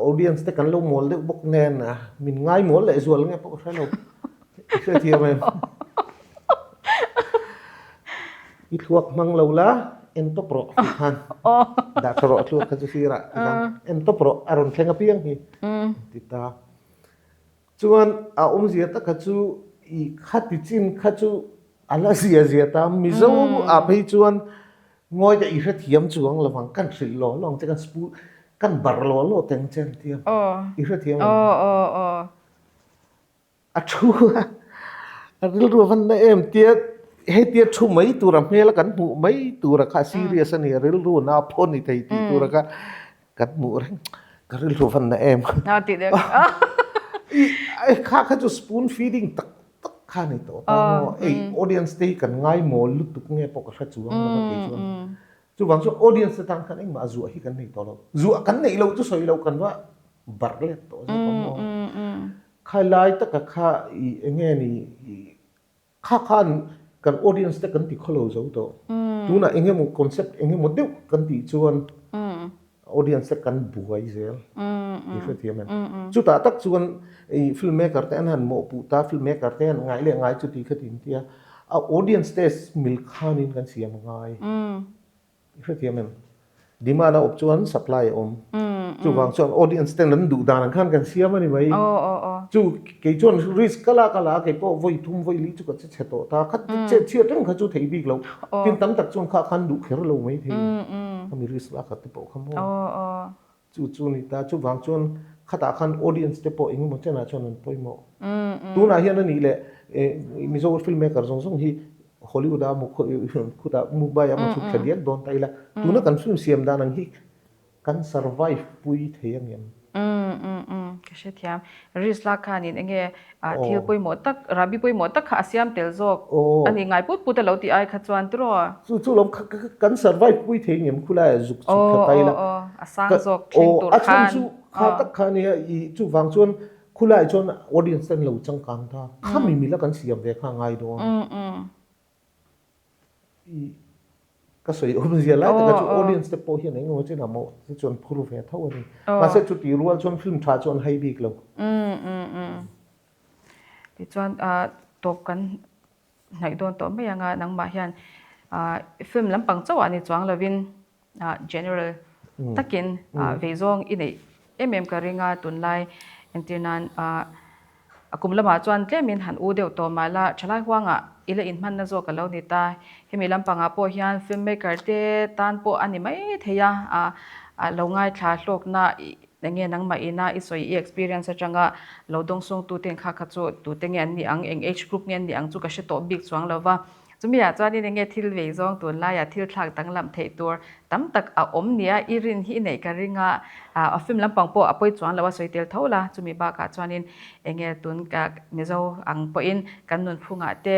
Speaker 2: audience te kan lo mawl deuh bawk nen min ngai mawl leh zual nge pawh ka hre lo. I hrethiam em? I thluak hmang lo la. en tawp rawh tih khan dah tha rawh thluak kha chu sirah ti khan en tawp rawh a rawn thleng apiang hi an ti ta. Chuan a awmzia taka chu i khati chin kha chu a la zia zia ta Mizo ah phei chuan ngawi te i hrethiam chuang lo vang kan hrilh law law ang che kan spoon kan barh law law teng che an ti a i hrethiam em? A thu a, a rilru a van na em tia hetia thu mai tura hmel a kan hmuh mai tura kha serious a ni a rilru na pawh ni thei tih tura kha kan hmuh reng ka rilru a van na em.
Speaker 1: A tih deuh.
Speaker 2: I kha kha chu spoon feeding tak tak kha ni tawh ta maw ei audience te hi kan ngai mawl lutuk nge pawh ka hre chuang lo a kei chuan chuvang chuan audience te tan khan engmah zuah hi kan nei tawh lo zuah kan neih loh chu sawi loh kan va barh let tawh zawk ang maw. Khai lai taka kha i enge ni i kha khan kan audience te kan ti khawlo zo tawh. Tunah enge maw concept enge maw deuh kan tih chuan audience te kan buai zel i hrethiam em. Chutah tak chuan i film maker te an han mawhpuh ta, film maker te an ngai leh ngai chuti kha tin tia a audience te mil khanin kan siam a ngai. I hrethiam em? Demand a awp chuan supply a awm. Chuvang chuan audience ten an duh dan ang khan kan siam a ni mai. Chu kei chuan risk ka lak a la a, kei pawh vawi thum vawi li chu ka che chhe tawh ta. Khat che chhiat reng kha chu thei bik lo. Tin tam tak chuan kha khan duh kher lo mai thei. Khami risk lak khat te pawh kha maw. Chu chu ni ta, chuvang chuan khatah khan audience te pawh engemaw chenah chuan an pawimawh. Tunah hian a nih leh Mizo film maker zawng zawng hi Hollywood ah emaw khutah Mumbai ah emaw chhuk thla diak dawn ta ila, tuna kan film siam dan ang hi kan survive pui thei ang em?
Speaker 1: Ka hrethiam. Risk lak khanin enge thil pawimawh tak, rahbi pawimawh tak kha a siam tel zawk a ni ngai put put a lo tih ai kha chuan tiraw?
Speaker 2: Chu chu lawm kan survive pui thei ngem khulai a zuk chhuk kha tai la.
Speaker 1: A sang zawk thleng tur khan.
Speaker 2: A chhan chu kha tak kha nia i chuvang chuan khulai chuan audience ten lo changkang ta. Khami mila kan siam ve kha ngai dawn. I ka sawi awmzia lai taka chu audience te pawh hian engemaw chin a mawh te chuan phur ve tho a ni. Mahse chuti rual chuan film tha chu an hai bik lo.
Speaker 1: Tichuan tawp kan hnaih dawn tawh mai anga nangmah hian film lampang chauh ah ni chuang lovin general takin vei zawng i neih em em ka ring a, tunlai entir nan a kum lamah chuan tlemin han u deuh tawh mah la thalai huangah i la inhmanna zawk a lo ni ta. Hemi lampangah pawh hian film maker te tan pawh a ni mai thei a, a lo ngaithla hlawkna eng nge nangmah ina i sawi i experience atanga lo dawngsawngtu ten kha kha chu tute nge an nih ang, eng age group nge an nih ang chu ka hre tawh bik chuang lo va. Chumi ah chuanin enge thil vei zawng tunlaiah thil thlak danglam theih tur tam tak a awm nia i rin hi i neih ka ring a, a film lampang pawh a pawi chuang lo a sawi tel tho la, chumi bakah chuanin enge tun ka Mizo ang pawhin kan nunphungah te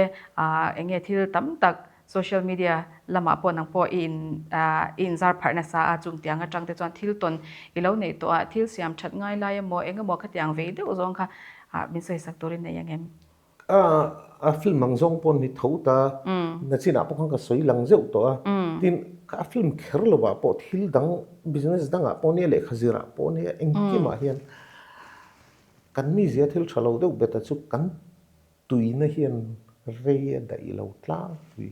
Speaker 1: enge thil tam tak social media lamah pawh nang pawh i in i inzar pharh nasa a, chung tiang atang te chuan thil tawn i lo neih tawh a, thil siam that ngai lai emaw engemaw khatiang vei deuh zawng kha min sawisak turin nei ang em?
Speaker 2: A film ang zawng pawh ni tho ta, nachinah pawh khan ka sawi lang zeuh tawh a, tin a film kher lo ah pawh thil dang business dangah pawh nia lehkha zirah pawh nia engkimah hian kan mizia thil tha lo deuh bet a chu kan tuina hian rei a daih lo tlangpui.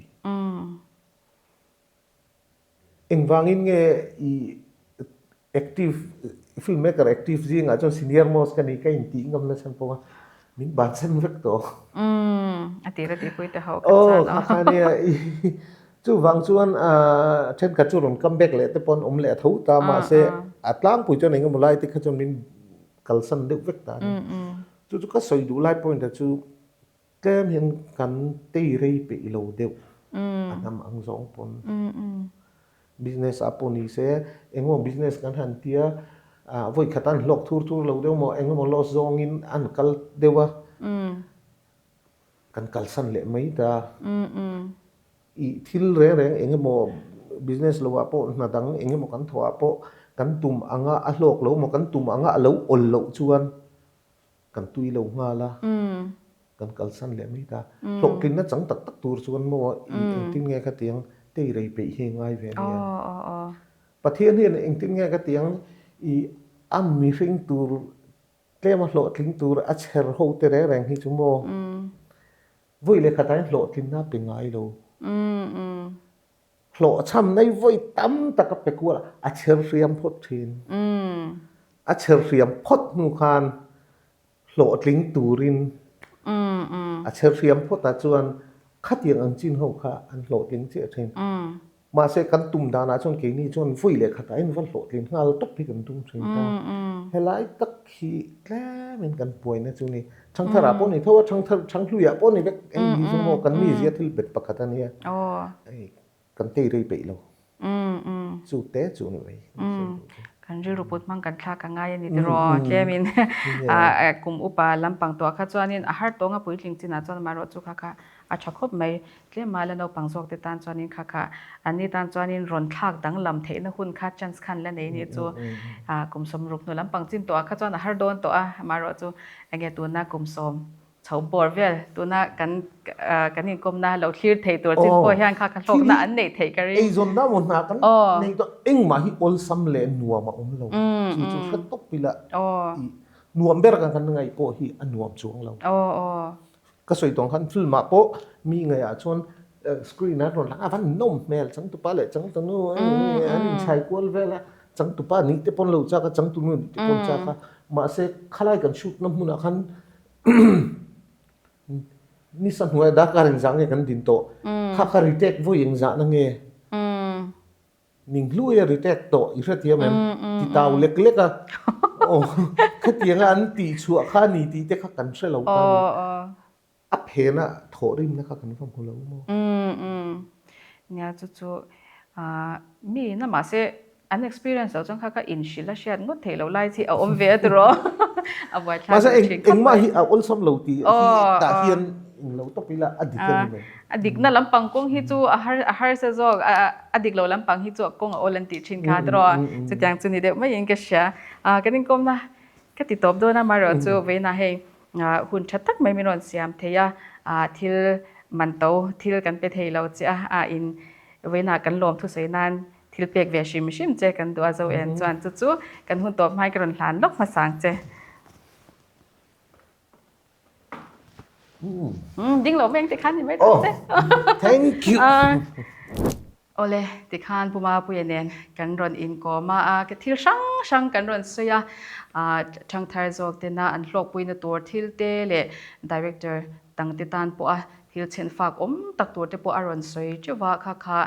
Speaker 2: Engvangin nge i active film maker active zingah chuan senior most ka ni ka intih ngam na chhan pawh a min bansan vek tawh.
Speaker 1: Umm a tir a tihpui te ho ka chan
Speaker 2: a. Aw kha nia chuvang chuan thenkhat chu rawn come back leh te pawh an awm leh a tho ta mahse a tlangpui chuan engemaw lai te kha chuan min kalsan deuh vek ta a ni. Chu chu ka sawi duh lai point ah chu Tlem hian kan tei rei peih lo deuh a hnam ang zawng pawn. Business ah pawh ni se engemaw business kan han tia vawi khat an hlawk thur thur lo deuh maw engemaw loss zawngin an kal deuh a kan kalsan leh mai ta. I thil reng reng engemaw business lo ah pawh hna dang engemaw kan thawh ah pawh kan tum anga a hlawk lo maw kan tum anga a lo awl loh chuan Kan tui lo nghal a, kan kalsan leh mai ta. Hlawhtlinna chang tak tak tur chuan maw i engtin nge ka tiang tei rei peih hi ngai ve ania. Pathian hian engtin nge ka tiang i a mihring tur tlema hlawhtling tur a chher ho te reng reng hi chu maw vawi leh khatah hian hlawhtlinna a pe ngai lo. Hlawhchhamna hi vawi tam tak a pe kual a, a chher hriam phawt thin. A chher hriam phawt hnu khan hlawhtling turin a chher hriam phawt ah chuan khatiang ang chin ho kha an hlawhtling chiah thin. Mahse kan tum danah chuan keini chuan vawi leh khatah in va hlawhtlin nghal tawp hi kan tum thin ta. Helai tak hi tlemin kan buaina chu ni. Thangtharah pawh ni tho a, thangthar thanghluiah pawh ni vek hei hi chu maw kan mizia thil bet pakhat a nia. Kan tei rei peih lo. Chu te chu ni mai.
Speaker 1: Kan rilru put hmang kan thlak a ngai a ni tiraw tlemin kum upa lampang tuah kha chuanin a har tawnga puitling chinah chuan amaherawhchu kha kha a tha khawp mai. Tlema la naupang zawk te tan chuanin kha kha anni tan chuanin rawn thlak danglam theihna hun kha chance khan la nei ni chu kum 60 hnu lampang chin tawhah kha chuan a har dawn tawh a, amaherawhchu enge tuna kum sawm chho bawr vel tuna kan kan inkawmna lo thlir thei tur chin pawh hian kha kha hlawkna an neih theih ka ring.
Speaker 2: Eizawnna maw hna kan nei tawh engmah hi awlsam leh nuam a awm lo chu chu hre tawp ila nuam ber kan kan ngaih pawh hi a nuam chuang lo. Ka sawi tawng khan film ah pawh mi ngaihah chuan screen ah rawn lang a van nawm hmel changtupa leh changtunu an inchhai kual vel a changtupa nih te pawn lo chak a changtunu nih te pawn chak a mahse khalai kan shoot na hmunah khan nisa hnuaia darkar engzah nge kan din tawh kha kha retake vawi engzah na nge. Ning hlui a retake tawh i hrethiam em? Ti tau lek lek a. Aw, khatianga an tih chhuah kha a ni tih te kha kan hre lo ta a ni. A phena thawhrimna kha kan va hmu lo maw?
Speaker 1: Nia chu chu mi na mahse an experience loh chuan kha kha inhrilh a hriat ngawt theih loh lai chi a awm ve a tiraw? A buaithlak
Speaker 2: Mahse eng engmah hi a awlsam lo tih hi tah hian englo tawp ila a dik a ni mai.
Speaker 1: A dikna lampang kawng hi chu a har a harsa zawk a a dik lo lampang hi chu a kawng a awl an tih thin kha tiraw chutiang chu ni deuh maiin ka hria. Kan inkawmna ka ti tawp dawn a amaherawh chu vawiinah hei hun tha tak mai min rawn siam thei a, thil man to thil kan pe thei lo che a, in vawiinah kan lawm thusawi nan thil pek ve hrim hrim che kan duh a zo en chuan chu chu kan hun tawp hmain ka rawn hlan lawk hmasang che. Ding lo meng tikhan ni mai ta che.
Speaker 2: Thank you.
Speaker 1: Awle, tikhan Pu Mapuia nen kan rawn inkawm a, ka thil hrang hrang kan rawn sawi a, thangthar zawk tena an hlawkpuina tur thil te leh director dangte tan pawha thil chhenfak awm tak tur te pawh a rawn sawi teuh a, kha kha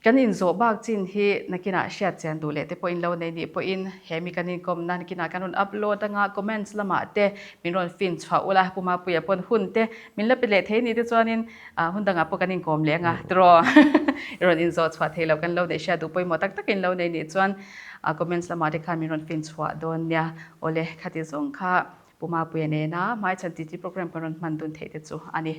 Speaker 1: Kan inzawh bak chin hi nakinah hriat chian duh leh te pawhin lo nei nih pawhin he mi kan inkawmna nakinah kan rawn upload anga comments lamah te min rawn fin chhuah ula Pu Mapuia pawn hun te min la pe leh thei nih te chuanin hun dangah pawh kan inkawm leh anga tiraw i rawn inzawh chhuah thei lo kan lo neih hriat duh pawimawh tak takin lo nei nih chuan comments lamah te khan min rawn fin chhuah dawn nia. Awle khati zawng kha Pu Mapuia nena hmaichhan titi program kan rawn hman dun theih te chu a ni.